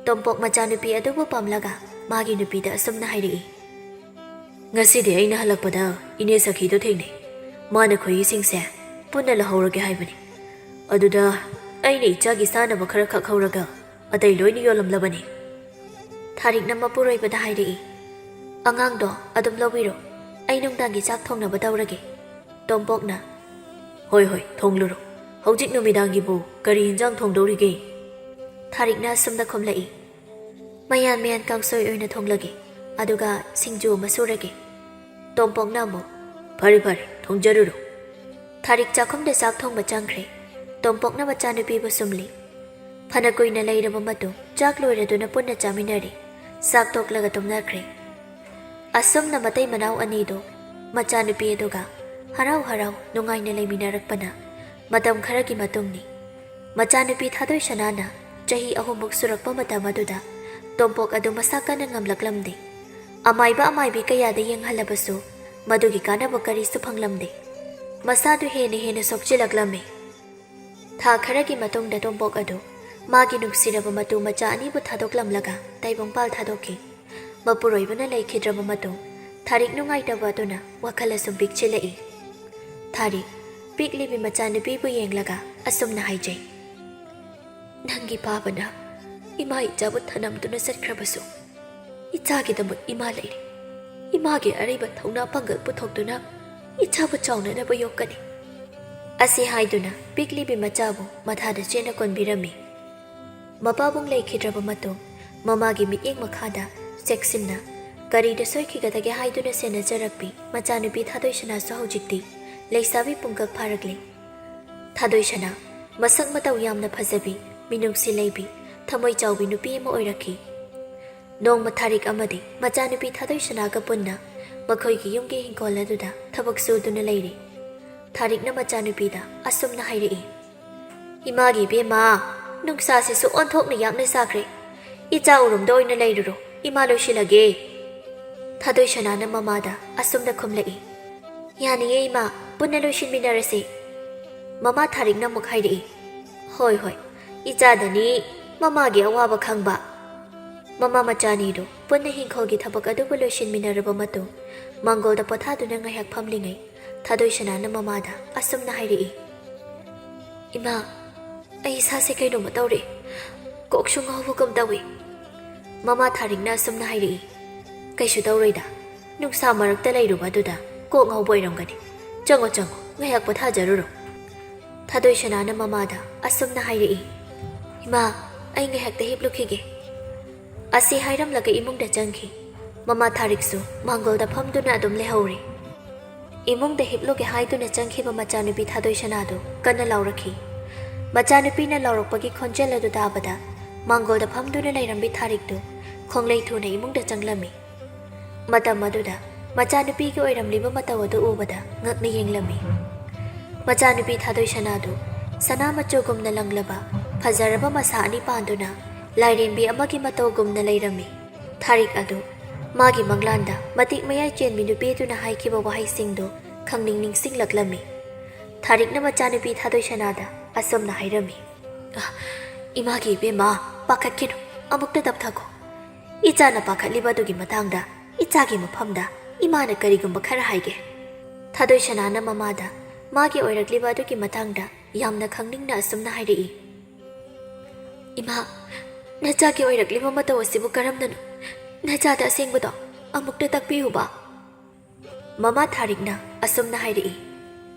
ꯇꯣꯝꯄꯣꯛ ꯃꯆꯥꯅꯨꯄꯤ ꯑꯗꯨꯕꯨ ꯄꯥꯝꯂꯒ ꯃꯥꯒꯤ ꯅꯨꯄꯤꯗ ꯑꯁꯨꯝꯅ ꯍꯥꯏꯔꯛꯏ, "ꯉꯁꯤꯗꯤ ꯑꯩꯅ ꯍꯜꯂꯛꯄꯗ ꯏꯅꯦ ꯁꯈꯤꯗꯣ ꯊꯦꯡꯅꯩ꯫ ꯃꯥꯅ ꯈꯣꯏꯍꯤꯁꯤꯡꯁꯦ ꯄꯨꯟꯅ ꯂꯧꯍꯧꯔꯒꯦ ꯍꯥꯏꯕꯅꯤ꯫ ꯑꯗꯨꯗ ꯑꯩꯅ ꯏꯆꯥꯒꯤ ꯆꯥꯅꯕ ꯈꯔ ꯈꯛ ꯍꯧꯔꯒ ꯑꯇꯩ ꯂꯣꯏꯅ ꯌꯣꯜꯂꯝꯂꯕꯅꯤ꯫" ꯊꯥꯔꯤꯛꯅ ꯃꯄꯨꯔꯣꯏꯕꯗ ꯍꯥꯏꯔꯛꯏ, "ꯑꯉꯥꯡꯗꯣ ꯑꯗꯨꯝ ꯂꯧꯕꯤꯔꯣ, ꯑꯩ ꯅꯨꯡꯗꯥꯡꯒꯤ ꯆꯥꯛ ꯊꯣꯡꯅꯕ ꯇꯧꯔꯒꯦ꯫" ꯇꯣꯝꯄꯣꯛꯅ, "ꯍꯣꯏ ꯍꯣꯏ, ꯊꯣꯡꯂꯨꯔꯣ꯫ ꯍꯧꯖꯤꯛ ꯅꯨꯃꯤꯗꯥꯡꯒꯤꯕꯨ ꯀꯔꯤ ꯏꯟꯖꯥꯡ ꯊꯣꯡꯗꯧꯔꯤꯒꯦ?" ꯊꯥꯔꯤꯛꯅ ꯑꯁꯨꯝꯅ ꯈꯨꯝꯂꯛꯏ, "ꯃꯌꯥꯟ ꯃꯌꯥꯟ ꯀꯥꯡꯁꯣꯏ ꯑꯣꯏꯅ ꯊꯣꯡꯂꯒꯦ, ꯑꯗꯨꯒ ꯁꯤꯡꯖꯨ ꯑꯃ ꯁꯨꯔꯒꯦ꯫" ꯇꯣꯝꯄꯣꯛꯅ ꯑꯃꯨꯛ, "ꯐꯔꯦ ꯐꯔꯦ, ꯊꯣꯡꯖꯔꯨꯔꯣ꯫" ꯊꯥꯔꯤꯛ ꯆꯥꯛꯈꯨꯝꯗ ꯆꯥꯛ ꯊꯣꯡꯕ ꯆꯪꯈ꯭ꯔꯦ꯫ ꯇꯣꯝꯄꯣꯛꯅ ꯃꯆꯥꯅꯨꯄꯤꯕꯨ ꯁꯨꯝꯂꯤ꯫ ꯐꯅ ꯀꯨꯏꯅ ꯂꯩꯔꯕ ꯃꯇꯨꯡ ꯆꯥꯛ ꯂꯣꯏꯔꯗꯨꯅ ꯄꯨꯟꯅ ꯆꯥꯃꯤꯟꯅꯔꯤ꯫ ꯆꯥꯛ ꯇꯣꯛꯂꯒ ꯇꯨꯝꯅꯈ꯭ꯔꯦ꯫ ꯑꯁꯨꯝꯅ ꯃꯇꯩ ꯃꯅꯥꯎ ꯑꯅꯤꯗꯨ ꯃꯆꯥꯅꯨꯄꯤ ꯑꯗꯨꯒ ꯍꯔꯥꯎ ꯍꯔꯥꯎ ꯅꯨꯡꯉꯥꯏꯅ ꯂꯩꯃꯤꯟꯅꯔꯛꯄꯅ ꯃꯇꯝ ꯈꯔꯒꯤ ꯃꯇꯨꯡꯅꯤ꯫ ꯃꯆꯥꯅꯨꯄꯤ ꯊꯥꯗꯣꯏ ꯁꯅꯥꯅ ꯆꯍꯤ ꯑꯍꯨꯝꯃꯨꯛ ꯁꯨꯔꯛꯄ ꯃꯇꯝ ꯑꯗꯨꯗ ꯇꯣꯝꯄꯣꯛ ꯑꯗꯨ ꯃꯁꯥ ꯀꯟꯅ ꯉꯝꯂꯛꯂꯝꯗꯦ꯫ ꯑꯃꯥꯏꯕ ꯑꯃꯥꯏꯕꯤ ꯀꯌꯥꯗ ꯌꯦꯡꯍꯜꯂꯕꯁꯨ ꯃꯗꯨꯒꯤ ꯀꯥꯟꯅꯕ ꯀꯔꯤꯁꯨ ꯐꯪꯂꯝꯗꯦ꯫ ꯃꯁꯥꯗꯨ ꯍꯦꯟꯅ ꯍꯦꯟꯅ ꯁꯣꯛꯆꯤꯜꯂꯛꯂꯝꯃꯤ꯫ ꯊꯥ ꯈꯔꯒꯤ ꯃꯇꯨꯡꯗ ꯇꯣꯝꯄꯣꯛ ꯑꯗꯨ ꯃꯥꯒꯤ ꯅꯨꯡꯁꯤꯔꯕ ꯃꯇꯨ ꯃꯆꯥ ꯑꯅꯤꯕꯨ ꯊꯥꯗꯣꯛꯂꯝꯂꯒ ꯇꯥꯏꯕꯪꯄꯥꯜ ꯊꯥꯗꯣꯛꯈꯤ꯫ ꯃꯄꯨꯔꯣꯏꯕꯅ ꯂꯩꯈꯤꯗ꯭ꯔꯕ ꯃꯇꯨꯡ ꯊꯥꯔꯤꯛ ꯅꯨꯡꯉꯥꯏꯇꯕ ꯑꯗꯨꯅ ꯋꯥꯈꯜ ꯑꯁꯨꯝ ꯄꯤꯛꯁꯤꯜꯂꯛꯏ꯫ ꯊꯥꯔꯤꯛ ꯄꯤꯛꯂꯤꯕꯤ ꯃꯆꯥꯅꯨꯄꯤꯕꯨ ꯌꯦꯡꯂꯒ ꯑꯁꯨꯝꯅ ꯍꯥꯏꯖꯩ, "ꯅꯪꯒꯤ ꯄꯥꯕꯅ ꯏꯃꯥ ꯏꯆꯥꯕꯨ ꯊꯅꯝꯗꯨꯅ ꯆꯠꯈ꯭ꯔꯕꯁꯨ, ꯏꯆꯥꯒꯤꯗꯃꯛ ꯏꯃꯥ ꯂꯩꯔꯤ꯫ ꯏꯃꯥꯒꯤ ꯑꯔꯩꯕ ꯊꯧꯅꯥ ꯄꯥꯡꯒꯜ ꯄꯨꯊꯣꯛꯇꯨꯅ ꯏꯆꯥꯕꯨ ꯆꯥꯎꯅꯅꯕ ꯌꯣꯛꯀꯅꯤ꯫" ꯑꯁꯤ ꯍꯥꯏꯗꯨꯅ ꯄꯤꯛꯂꯤꯕꯤ ꯃꯆꯥꯕꯨ ꯃꯊꯥꯗ ꯆꯦꯠꯅ ꯀꯣꯟꯕꯤꯔꯝꯃꯤ꯫ ꯃꯄꯥꯕꯨꯡ ꯂꯩꯈꯤꯗ꯭ꯔꯕ ꯃꯇꯨꯡ ꯃꯃꯥꯒꯤ ꯃꯤꯠꯌꯦꯡ ꯃꯈꯥꯗ ꯆꯦꯛꯁꯤꯟꯅ ꯀꯔꯤꯗ ꯁꯣꯏꯈꯤꯒꯗꯒꯦ ꯍꯥꯏꯗꯨꯅ ꯁꯦꯟꯅꯖꯔꯛꯄꯤ ꯃꯆꯥꯅꯨꯄꯤ ꯊꯥꯗꯣꯏ ꯁꯅꯥꯁꯨ ꯍꯧꯖꯤꯛꯇꯤ ꯂꯩꯁꯥꯕꯤ ꯄꯨꯡꯀꯛ ꯐꯥꯔꯛꯂꯦ꯫ ꯊꯥꯗꯣꯏ ꯁꯅꯥ ꯃꯁꯛ ꯃꯇꯧ ꯌꯥꯝꯅ ꯐꯖꯕꯤ, ꯃꯤꯅꯨꯡꯁꯤ ꯂꯩꯕꯤ, ꯊꯃꯣꯏ ꯆꯥꯎꯕꯤ ꯅꯨꯄꯤ ꯑꯃ ꯑꯣꯏꯔꯛꯈꯤ꯫ ꯅꯣꯡꯃ ꯊꯥꯔꯤꯛ ꯑꯃꯗꯤ ꯃꯆꯥꯅꯨꯄꯤ ꯊꯥꯗꯣꯏ ꯁꯅꯥꯒ ꯄꯨꯟꯅ ꯃꯈꯣꯏꯒꯤ ꯌꯨꯝꯒꯤ ꯍꯤꯡꯈꯣꯜ ꯑꯗꯨꯗ ꯊꯕꯛ ꯁꯨꯗꯨꯅ ꯂꯩꯔꯤ꯫ ꯊꯥꯔꯤꯛꯅ ꯃꯆꯥꯅꯨꯄꯤꯗ ꯑꯁꯨꯝꯅ ꯍꯥꯏꯔꯛꯏ, "ꯏꯃꯥꯒꯤ ꯏꯕꯦꯝꯃ, ꯅꯨꯡꯁꯥꯁꯤꯁꯨ ꯑꯣꯟꯊꯣꯛꯅ ꯌꯥꯛꯅ ꯁꯥꯈ꯭ꯔꯦ꯫ ꯏꯆꯥ ꯎꯔꯨꯝꯗ ꯑꯣꯏꯅ ꯂꯩꯔꯨꯔꯣ, ꯏꯃꯥ ꯂꯣꯏꯁꯤꯜꯂꯒꯦ꯫" ꯊꯥꯗꯣꯏ ꯁꯅꯥꯅ ꯃꯃꯥꯗ ꯑꯁꯨꯝꯅ ꯈꯨꯝꯂꯛꯏ, "ꯌꯥꯅꯤꯌꯦ ꯏꯃꯥ, ꯄꯨꯟꯅ ꯂꯣꯏꯁꯤꯟꯃꯤꯟꯅꯔꯁꯤ꯫ ꯃꯃꯥ ꯊꯥꯔꯤꯛꯅ ꯑꯃꯨꯛ ꯍꯥꯏꯔꯛꯏ, "ꯍꯣꯏ, ꯍꯣꯏ, ꯏꯆꯥꯗꯅꯤ ꯃꯃꯥꯒꯤ ꯑꯋꯥꯕ ꯈꯪꯕ꯫" ꯃꯃꯥ ꯃꯆꯥꯅꯤꯗꯨ ꯄꯨꯟꯅ ꯍꯤꯡꯈꯣꯜꯒꯤ ꯊꯕꯛ ꯑꯗꯨꯕꯨ ꯂꯣꯏꯁꯤꯟꯃꯤꯟꯅꯔꯕ ꯃꯇꯨꯡ, ꯃꯥꯡꯒꯣꯜꯗ ꯄꯣꯊꯥꯗꯨꯅ ꯉꯥꯏꯍꯥꯛ ꯐꯝꯂꯤꯉꯩ, ꯊꯥꯗꯣꯏ ꯁꯅꯥꯅ ꯃꯃꯥꯗ ꯑꯁꯨꯝꯅ ꯍꯥꯏꯔꯛꯏ, "ꯏꯃꯥ, ꯑꯩ ꯏꯁꯥꯁꯦ ꯀꯩꯅꯣꯝꯃ ꯇꯧꯔꯛꯑꯦ꯫ ꯀꯣꯛꯁꯨ ꯉꯥꯎꯕꯒꯨꯝ ꯇꯧꯏ꯫" ꯃꯃꯥ ꯊꯥꯔꯤꯛꯅ ꯑꯁꯨꯝꯅ ꯍꯥꯏꯔꯛꯏ, "ꯀꯩꯁꯨ ꯇꯧꯔꯣꯏꯗ, ꯅꯨꯡꯁꯥ ꯃꯔꯛꯇ ꯂꯩꯔꯨꯕ ꯑꯗꯨꯗ ꯀꯣꯛ ꯉꯥꯎꯕ ꯑꯣꯏꯔꯝꯒꯅꯤ꯫ ꯆꯪꯉꯣ, ꯆꯪꯉꯣ, ꯉꯥꯏꯍꯥꯛ ꯄꯣꯊꯥꯖꯔꯨꯔꯣ꯫" ꯊꯥꯗꯣꯏ ꯁꯅꯥꯅ ꯃꯃꯥꯗ ꯑꯁꯨꯝꯅ ꯍꯥꯏꯔꯛꯏ, "ꯏꯃꯥ, ꯑꯩ ꯉꯥꯏꯍꯥꯛꯇ ꯍꯤꯞꯂꯨꯈꯤꯒꯦ꯫" ꯑꯁꯤ ꯍꯥꯏꯔꯝꯂꯒ ꯏꯃꯨꯡꯗ ꯆꯪꯈꯤ꯫ ꯃꯃꯥ ꯊꯥꯔꯤꯛꯁꯨ ꯃꯥꯡꯒꯣꯜꯗ ꯐꯝꯗꯨꯅ ꯑꯗꯨꯝ ꯂꯩꯍꯧꯔꯦ꯫ ꯏꯃꯨꯡꯗ ꯍꯤꯞꯂꯨꯒꯦ ꯍꯥꯏꯗꯨꯅ ꯆꯪꯈꯤꯕ ꯃꯆꯥꯅꯨꯄꯤ ꯊꯥꯗꯣꯏ ꯁꯅꯥꯗꯨ ꯀꯟꯅ ꯂꯥꯎꯔꯛꯈꯤ꯫ ꯃꯆꯥꯅꯨꯄꯤꯅ ꯂꯥꯎꯔꯛꯄꯒꯤ ꯈꯣꯟꯖꯦꯜ ꯑꯗꯨ ꯇꯥꯕꯗ, ꯃꯥꯡꯒꯣꯜꯗ ꯐꯝꯗꯨꯅ ꯂꯩꯔꯝꯕꯤ ꯊꯥꯔꯤꯛꯇꯨ ꯈꯣꯡꯂꯩ ꯊꯨꯅ ꯏꯃꯨꯡꯗ ꯆꯪꯂꯝꯃꯤ꯫ ꯃꯇꯝ ꯑꯗꯨꯗ ꯃꯆꯥꯅꯨꯄꯤꯒꯤ ꯑꯣꯏꯔꯝꯂꯤꯕ ꯃꯇꯧ ꯑꯗꯨ ꯎꯕꯗ ꯉꯛꯅ ꯌꯦꯡꯂꯝꯃꯤ꯫ ꯃꯆꯥꯅꯨꯄꯤ ꯊꯥꯗꯣꯏ ꯁꯅꯥꯗꯨ ꯁꯅꯥ ꯃꯆꯨꯒꯨꯝꯅ ꯂꯪꯂꯕ ꯐꯖꯔꯕ ꯃꯁꯥ ꯑꯅꯤ ꯄꯥꯟꯗꯨꯅ ꯂꯥꯏꯔꯦꯝꯕꯤ ꯑꯃꯒꯤ ꯃꯇꯧꯒꯨꯝꯅ ꯂꯩꯔꯝꯃꯤ꯫ ꯊꯥꯔꯤꯛ ꯑꯗꯨ ꯃꯥꯒꯤ ꯃꯪꯂꯥꯟꯗ ꯃꯇꯤꯛ ꯃꯌꯥꯏ ꯆꯦꯟꯕꯤ ꯅꯨꯄꯤꯗꯨꯅ ꯍꯥꯏꯈꯤꯕ ꯋꯥꯍꯩꯁꯤꯡꯗꯨ ꯈꯪꯅꯤꯡ ꯅꯤꯡꯁꯤꯡꯂꯛꯂꯝꯃꯤ꯫ ꯊꯥꯔꯤꯛꯅ ꯃꯆꯥꯅꯨꯄꯤ ꯊꯥꯗꯣꯏ ꯁꯅꯥꯗ ꯑꯁꯨꯝꯅ ꯍꯥꯏꯔꯝꯃꯤ, "ꯑ, ꯏꯃꯥꯒꯤ ꯏꯕꯦꯝꯃ, ꯄꯥꯈꯠꯈꯤꯅꯨ, ꯑꯃꯨꯛꯇ ꯇꯞꯊꯈꯣ꯫ ꯏꯆꯥꯅ ꯄꯥꯈꯠꯂꯤꯕ ꯑꯗꯨꯒꯤ ꯃꯇꯥꯡꯗ ꯏꯆꯥꯒꯤ ꯃꯐꯝꯗ ꯏꯃꯥꯅ ꯀꯔꯤꯒꯨꯝꯕ ꯈꯔ ꯍꯥꯏꯒꯦ꯫" ꯊꯥꯗꯣꯏ ꯁꯅꯥꯅ ꯃꯃꯥꯗ ꯃꯥꯒꯤ ꯑꯣꯏꯔꯛꯂꯤꯕ ꯑꯗꯨꯒꯤ ꯃꯇꯥꯡꯗ ꯌꯥꯝꯅ ꯈꯪꯅꯤꯡꯅ ꯑꯁꯨꯝꯅ ꯍꯥꯏꯔꯛꯏ, "ꯏꯃꯥ, ꯅꯆꯥꯒꯤ ꯑꯣꯏꯔꯛꯂꯤꯕ ꯃꯇꯧ ꯑꯁꯤꯕꯨ ꯀꯔꯝꯅꯅꯣ? ꯅꯆꯥꯗ ꯑꯁꯦꯡꯕꯗꯣ ꯑꯃꯨꯛꯇ ꯇꯥꯛꯄꯤꯌꯨꯕ꯫" ꯃꯃꯥ ꯊꯥꯔꯤꯛꯅ ꯑꯁꯨꯝꯅ ꯍꯥꯏꯔꯛꯏ,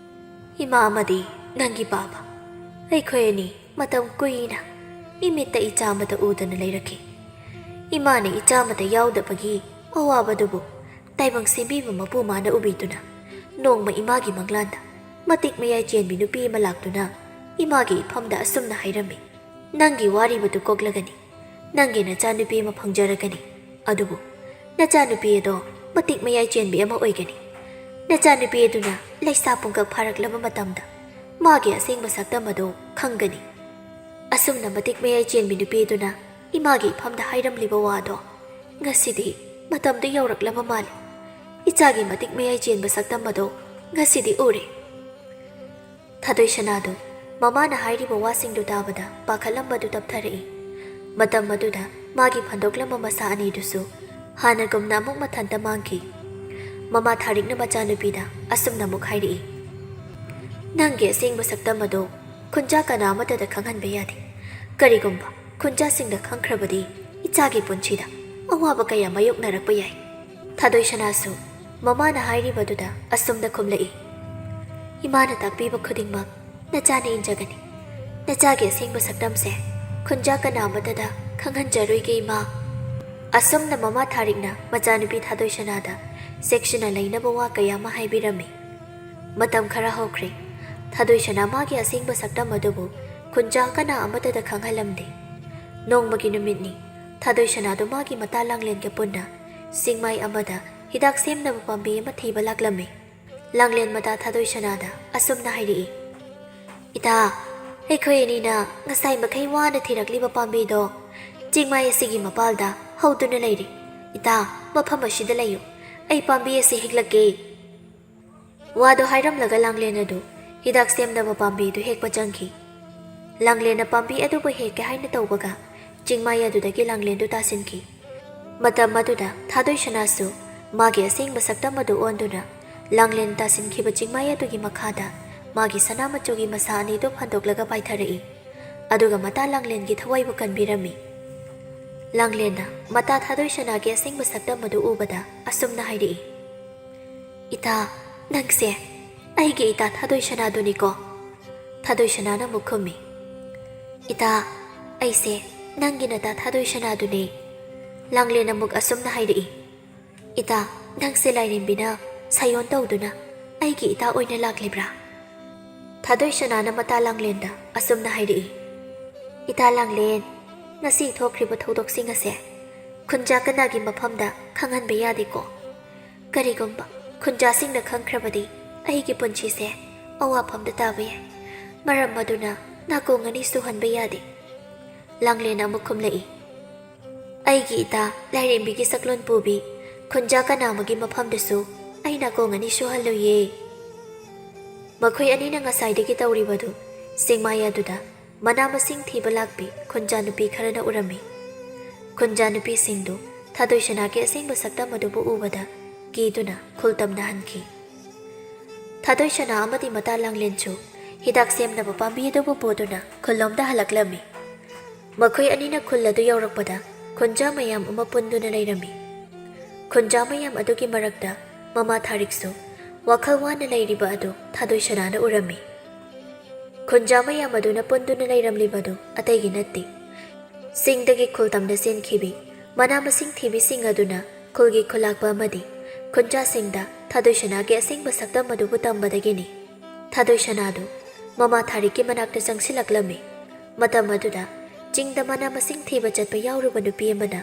"ꯏꯃꯥ ꯑꯃꯗꯤ ꯅꯪꯒꯤ ꯄꯥꯕ, ꯑꯩꯈꯣꯏ ꯑꯅꯤ ꯃꯇꯝ ꯀꯨꯏꯅ ꯏꯃꯤꯠꯇ ꯏꯆꯥ ꯑꯃꯠꯇ ꯎꯗꯅ ꯂꯩꯔꯛꯈꯤ꯫ ꯏꯃꯥꯅ ꯏꯆꯥ ꯑꯃꯠꯇ ꯌꯥꯎꯗꯕꯒꯤ ꯑꯋꯥꯕꯗꯨꯕꯨ ꯇꯥꯏꯕꯪ ꯁꯦꯝꯕꯤꯕ ꯃꯄꯨ ꯃꯥꯅ ꯎꯕꯤꯗꯨꯅ, ꯅꯣꯡꯃ ꯏꯃꯥꯒꯤ ꯃꯪꯂꯥꯟꯗ ꯃꯇꯤꯛ ꯃꯌꯥꯏ ꯆꯦꯟꯕꯤ ꯅꯨꯄꯤ ꯑꯃ ꯂꯥꯛꯇꯨꯅ ꯏꯃꯥꯒꯤ ꯏꯐꯝꯗ ꯑꯁꯨꯝꯅ ꯍꯥꯏꯔꯝꯃꯤ, 'ꯅꯪꯒꯤ ꯋꯥꯔꯤꯕꯗꯨ ꯀꯣꯛꯂꯒꯅꯤ, ꯅꯪꯒꯤ ꯅꯆꯥꯅꯨꯄꯤ ꯑꯃ ꯐꯪꯖꯔꯒꯅꯤ꯫ ꯑꯗꯨꯕꯨ ꯅꯆꯥꯅꯨꯄꯤ ꯑꯗꯣ ꯃꯇꯤꯛ ꯃꯌꯥꯏ ꯆꯦꯟꯕꯤ ꯑꯃ ꯑꯣꯏꯒꯅꯤ꯫ ꯅꯆꯥꯅꯨꯄꯤ ꯑꯗꯨꯅ ꯂꯩꯁꯥ ꯄꯨꯡꯀꯛ ꯐꯥꯔꯛꯂꯕ ꯃꯇꯝꯗ ꯃꯥꯒꯤ ꯑꯁꯦꯡꯕ ꯁꯛꯇꯝ ꯑꯗꯣ ꯈꯪꯒꯅꯤ.'" ꯑꯁꯨꯝꯅ ꯃꯇꯤꯛ ꯃꯌꯥꯏ ꯆꯦꯟꯕꯤ ꯅꯨꯄꯤ ꯑꯗꯨꯅ ꯏꯃꯥꯒꯤ ꯏꯐꯝꯗ ꯍꯥꯏꯔꯝꯂꯤꯕ ꯋꯥꯗꯣ ꯉꯁꯤꯗꯤ ꯃꯇꯝꯗꯨ ꯌꯧꯔꯛꯂꯕ ꯃꯥꯜꯂꯤ꯫ ꯏꯆꯥꯒꯤ ꯃꯇꯤꯛ ꯃꯌꯥꯏ ꯆꯦꯟꯕ ꯁꯛꯇꯝ ꯑꯗꯣ ꯉꯁꯤꯗꯤ ꯎꯔꯦ꯫ ꯊꯥꯗꯣꯏ ꯁꯅꯥꯗꯨ ꯃꯃꯥꯅ ꯍꯥꯏꯔꯤꯕ ꯋꯥꯁꯤꯡꯗꯨ ꯇꯥꯕꯗ ꯄꯥꯈꯠꯂꯝꯕꯗꯨ ꯇꯞꯊꯔꯛꯏ꯫ ꯃꯇꯝ ꯑꯗꯨꯗ ꯃꯥꯒꯤ ꯐꯟꯗꯣꯛꯂꯝꯕ ꯃꯁꯥ ꯑꯅꯤꯗꯨꯁꯨ ꯍꯥꯟꯅꯒꯨꯝꯅ ꯑꯃꯨꯛ ꯃꯊꯟꯇ ꯃꯥꯡꯈꯤ꯫ ꯃꯃꯥ ꯊꯥꯔꯤꯛꯅ ꯃꯆꯥꯅꯨꯄꯤꯗ ꯑꯁꯨꯝꯅ ꯑꯃꯨꯛ ꯍꯥꯏꯔꯛꯏ, "ꯅꯪꯒꯤ ꯑꯁꯦꯡꯕ ꯁꯛꯇꯝ ꯑꯗꯨ ꯈꯨꯟꯖꯥ ꯀꯅꯥ ꯑꯃꯠꯇꯗ ꯈꯪꯍꯟꯕ ꯌꯥꯗꯦ꯫ ꯀꯔꯤꯒꯨꯝꯕ ꯈꯨꯟꯖꯥꯁꯤꯡꯅ ꯈꯪꯈ꯭ꯔꯕꯗꯤ ꯏꯆꯥꯒꯤ ꯄꯨꯟꯁꯤꯗ ꯑꯋꯥꯕ ꯀꯌꯥ ꯃꯥꯌꯣꯛꯅꯔꯛꯄ ꯌꯥꯏ꯫" ꯊꯥꯗꯣꯏ ꯁꯅꯥꯁꯨ ꯃꯃꯥꯅ ꯍꯥꯏꯔꯤꯕꯗꯨꯗ ꯑꯁꯨꯝꯅ ꯈꯨꯝꯂꯛꯏ, "ꯏꯃꯥꯅ ꯇꯥꯛꯄꯤꯕ ꯈꯨꯗꯤꯡꯃꯛ ꯅꯆꯥꯅ ꯏꯟꯖꯒꯅꯤ꯫ ꯅꯆꯥꯒꯤ ꯑꯁꯦꯡꯕ ꯁꯛꯇꯝꯁꯦ ꯈꯨꯟꯖꯥ ꯀꯅꯥ ꯑꯃꯠꯇꯗ ꯈꯪꯍꯟꯖꯔꯣꯏꯒꯦ, ꯏꯃꯥ꯫" ꯑꯁꯨꯝꯅ ꯃꯃꯥ ꯊꯥꯔꯤꯛꯅ ꯃꯆꯥꯅꯨꯄꯤ ꯊꯥꯗꯣꯏ ꯁꯅꯥꯗ ꯆꯦꯛꯁꯤꯟꯅ ꯂꯩꯅꯕ ꯋꯥ ꯀꯌꯥ ꯑꯃ ꯍꯥꯏꯕꯤꯔꯝꯃꯤ꯫ ꯃꯇꯝ ꯈꯔ ꯍꯧꯈ꯭ꯔꯦ꯫ ꯊꯥꯗꯣꯏ ꯁꯅꯥ ꯃꯥꯒꯤ ꯑꯁꯦꯡꯕ ꯁꯛꯇꯝ ꯑꯗꯨꯕꯨ ꯈꯨꯟꯖꯥ ꯀꯅꯥ ꯑꯃꯠꯇꯗ ꯈꯪꯍꯜꯂꯝꯗꯦ꯫ ꯅꯣꯡꯃꯒꯤ ꯅꯨꯃꯤꯠꯅꯤ꯫ ꯊꯥꯗꯣꯏ ꯁꯅꯥꯗꯨ ꯃꯥꯒꯤ ꯃꯇꯥ ꯂꯥꯡꯂꯦꯟꯒ ꯄꯨꯟꯅ ꯆꯤꯡꯃꯥꯏ ꯑꯃꯗ ꯍꯤꯗꯥꯛ ꯁꯦꯝꯅꯕ ꯄꯥꯝꯕꯤ ꯑꯃ ꯊꯤꯕ ꯂꯥꯛꯂꯝꯃꯤ꯫ ꯂꯥꯡꯂꯦꯟ ꯃꯇꯥ ꯊꯥꯗꯣꯏ ꯁꯅꯥꯗ ꯑꯁꯨꯝꯅ ꯍꯥꯏꯔꯛꯏ, "ꯏꯇꯥ, ꯑꯩꯈꯣꯏ ꯑꯅꯤꯅ ꯉꯁꯥꯏ ꯃꯈꯩ ꯋꯥꯅ ꯊꯤꯔꯛꯂꯤꯕ ꯄꯥꯝꯕꯤꯗꯣ ꯆꯤꯡꯃꯥꯏ ꯑꯁꯤꯒꯤ ꯃꯄꯥꯜꯗ ꯍꯧꯗꯨꯅ ꯂꯩꯔꯦ꯫ ꯏꯇꯥ, ꯃꯐꯝ ꯑꯁꯤꯗ ꯂꯩꯌꯨ꯫ ꯑꯩ ꯄꯥꯝꯕꯤ ꯑꯁꯤ ꯍꯦꯛꯂꯛꯀꯦ꯫" ꯋꯥꯗꯣ ꯍꯥꯏꯔꯝꯂꯒ ꯂꯥꯡꯂꯦꯟ ꯑꯗꯨ ꯍꯤꯗꯥꯛ ꯁꯦꯝꯅꯕ ꯄꯥꯝꯕꯤꯗꯨ ꯍꯦꯛꯄ ꯆꯪꯈꯤ꯫ ꯂꯥꯡꯂꯦꯟꯅ ꯄꯥꯝꯕꯤ ꯑꯗꯨꯕꯨ ꯍꯦꯛꯀꯦ ꯍꯥꯏꯅ ꯇꯧꯕꯒ ꯆꯤꯡꯃꯥꯏ ꯑꯗꯨꯗꯒꯤ ꯂꯥꯡꯂꯦꯟꯗꯨ ꯇꯥꯁꯤꯟꯈꯤ꯫ ꯃꯇꯝ ꯑꯗꯨꯗ ꯊꯥꯗꯣꯏ ꯁꯅꯥꯁꯨ ꯃꯥꯒꯤ ꯑꯁꯦꯡꯕ ꯁꯛꯇꯝ ꯑꯗꯨ ꯑꯣꯟꯗꯨꯅ ꯂꯥꯡꯂꯦꯟ ꯇꯥꯁꯤꯟꯈꯤꯕ ꯆꯤꯡꯃꯥꯏ ꯑꯗꯨꯒꯤ ꯃꯈꯥꯗ ꯃꯥꯒꯤ ꯁꯅꯥ ꯃꯆꯨꯒꯤ ꯃꯁꯥ ꯑꯅꯤꯗꯨ ꯐꯟꯗꯣꯛꯂꯒ ꯄꯥꯏꯊꯔꯛꯏ꯫ ꯑꯗꯨꯒ ꯃꯇꯥ ꯂꯥꯡꯂꯦꯟꯒꯤ ꯊꯋꯥꯏꯕꯨ ꯀꯟꯕꯤꯔꯝꯃꯤ꯫ ꯂꯥꯡꯂꯦꯟꯅ ꯃꯇꯥ ꯊꯥꯗꯣꯏ ꯁꯅꯥꯒꯤ ꯑꯁꯦꯡꯕ ꯁꯛꯇꯝ ꯑꯗꯨ ꯎꯕꯗ ꯑꯁꯨꯝꯅ ꯍꯥꯏꯔꯛꯏ, "ꯏꯇꯥ, ꯅꯪꯁꯦ ꯑꯩꯒꯤ ꯏꯇꯥ ꯊꯥꯗꯣꯏ ꯁꯅꯥꯗꯨꯅꯤꯀꯣ?" ꯊꯥꯗꯣꯏ ꯁꯅꯥꯅ ꯑꯃꯨꯛ ꯈꯨꯝꯃꯤ, "ꯏꯇꯥ, ꯑꯩꯁꯦ ꯅꯪꯒꯤ ꯅꯇꯥ ꯊꯥꯗꯣꯏ ꯁꯅꯥꯗꯨꯅꯦ꯫" ꯂꯥꯡꯂꯦꯟ ꯑꯃꯨꯛ ꯑꯁꯨꯝꯅ ꯍꯥꯏꯔꯛꯏ, "ꯏꯇꯥ, ꯅꯪꯁꯦ ꯂꯥꯏꯔꯦꯝꯕꯤꯅ ꯁꯥꯌꯣꯟ ꯇꯧꯗꯨꯅ ꯑꯩꯒꯤ ꯏꯇꯥ ꯑꯣꯏꯅ ꯂꯥꯛꯂꯤꯕ꯭ꯔꯥ?" ꯊꯥꯗꯣꯏ ꯁꯅꯥꯅ ꯃꯇꯥ ꯂꯥꯡꯂꯦꯟꯗ ꯑꯁꯨꯝꯅ ꯍꯥꯏꯔꯛꯏ, "ꯏꯇꯥ ꯂꯥꯡꯂꯦꯟ, ꯉꯁꯤ ꯊꯣꯛꯈ꯭ꯔꯤꯕ ꯊꯧꯗꯣꯛꯁꯤꯡ ꯑꯁꯦ ꯈꯨꯟꯖꯥ ꯀꯅꯥꯒꯤ ꯃꯐꯝꯗ ꯈꯪꯍꯟꯕ ꯌꯥꯗꯦꯀꯣ? ꯀꯔꯤꯒꯨꯝꯕ ꯈꯨꯟꯖꯥꯁꯤꯡꯅ ꯈꯪꯈ꯭ꯔꯕꯗꯤ ꯑꯩꯒꯤ ꯄꯨꯟꯁꯤꯁꯦ ꯑꯋꯥꯐꯝꯗ ꯇꯥꯕ ꯌꯥꯏ꯫ ꯃꯔꯝ ꯑꯗꯨꯅ ꯅꯥꯀꯣꯡ ꯑꯅꯤ ꯁꯨꯍꯟꯕ ꯌꯥꯗꯦ꯫" ꯂꯥꯡꯂꯦꯟ ꯑꯃꯨꯛ ꯈꯨꯝꯂꯛꯏ, "ꯑꯩꯒꯤ ꯏꯇꯥ ꯂꯥꯏꯔꯦꯝꯕꯤꯒꯤ ꯁꯛꯂꯣꯟ ꯄꯨꯕꯤ ꯈꯨꯟꯖꯥ ꯀꯅꯥ ꯑꯃꯒꯤ ꯃꯐꯝꯗꯁꯨ ꯑꯩ ꯅꯥꯀꯣꯡ ꯑꯅꯤ ꯁꯨꯍꯜꯂꯣꯏꯌꯦ꯫" ꯃꯈꯣꯏ ꯑꯅꯤꯅ ꯉꯁꯥꯏꯗꯒꯤ ꯇꯧꯔꯤꯕꯗꯨ ꯆꯤꯡꯃꯥꯏ ꯑꯗꯨꯗ ꯃꯅꯥ ꯃꯁꯤꯡ ꯊꯤꯕ ꯂꯥꯛꯄꯤ ꯈꯨꯟꯖꯥ ꯅꯨꯄꯤ ꯈꯔꯅ ꯎꯔꯝꯃꯤ꯫ ꯈꯨꯟꯖꯥ ꯅꯨꯄꯤꯁꯤꯡꯗꯨ ꯊꯥꯗꯣꯏ ꯁꯅꯥꯒꯤ ꯑꯁꯦꯡꯕ ꯁꯛꯇꯝ ꯑꯗꯨꯕꯨ ꯎꯕꯗ ꯀꯤꯗꯨꯅ ꯈꯨꯜ ꯇꯝꯅ ꯍꯟꯈꯤ꯫ ꯊꯥꯗꯣꯏ ꯁꯅꯥ ꯑꯃꯗꯤ ꯃꯇꯥ ꯂꯥꯡꯂꯦꯟꯁꯨ ꯍꯤꯗꯥꯛ ꯁꯦꯝꯅꯕ ꯄꯥꯝꯕꯤ ꯑꯗꯨꯕꯨ ꯄꯨꯗꯨꯅ ꯈꯨꯜꯂꯣꯝꯗ ꯍꯜꯂꯛꯂꯝꯃꯤ꯫ ꯃꯈꯣꯏ ꯑꯅꯤꯅ ꯈꯨꯜ ꯑꯗꯨ ꯌꯧꯔꯛꯄꯗ ꯈꯨꯟꯖꯥ ꯃꯌꯥꯝ ꯑꯃ ꯄꯨꯟꯗꯨꯅ ꯂꯩꯔꯝꯃꯤ꯫ ꯈꯨꯟꯖꯥ ꯃꯌꯥꯝ ꯑꯗꯨꯒꯤ ꯃꯔꯛꯇ ꯃꯃꯥ ꯊꯥꯔꯤꯛꯁꯨ ꯋꯥꯈꯜ ꯋꯥꯅ ꯂꯩꯔꯤꯕ ꯑꯗꯨ ꯊꯥꯗꯣꯏ ꯁꯅꯥꯅ ꯎꯔꯝꯃꯤ꯫ ꯈꯨꯟꯖꯥ ꯃꯌꯥꯝ ꯑꯗꯨꯅ ꯄꯨꯟꯗꯨꯅ ꯂꯩꯔꯝꯂꯤꯕꯗꯨ ꯑꯇꯩꯒꯤ ꯅꯠꯇꯦ, ꯆꯤꯡꯗꯒꯤ ꯈꯨꯜ ꯇꯝꯅ ꯆꯦꯟꯈꯤꯕꯤ ꯃꯅꯥ ꯃꯁꯤꯡ ꯊꯤꯕꯤꯁꯤꯡ ꯑꯗꯨꯅ ꯈꯨꯜꯒꯤ ꯈꯨꯂꯥꯛꯄ ꯑꯃꯗꯤ ꯈꯨꯟꯖꯥꯁꯤꯡꯗ ꯊꯥꯗꯣꯏ ꯁꯅꯥꯒꯤ ꯑꯁꯦꯡꯕ ꯁꯛꯇꯝ ꯑꯗꯨꯕꯨ ꯇꯝꯕꯗꯒꯤꯅꯤ꯫ ꯊꯥꯗꯣꯏ ꯁꯅꯥꯗꯨ ꯃꯃꯥ ꯊꯥꯔꯤꯛꯀꯤ ꯃꯅꯥꯛꯇ ꯆꯪꯁꯤꯜꯂꯛꯂꯝꯃꯤ꯫ ꯃꯇꯝ ꯑꯗꯨꯗ ꯆꯤꯡꯗ ꯃꯅꯥ ꯃꯁꯤꯡ ꯊꯤꯕ ꯆꯠꯄ ꯌꯥꯎꯔꯨꯕ ꯅꯨꯄꯤ ꯑꯃꯅ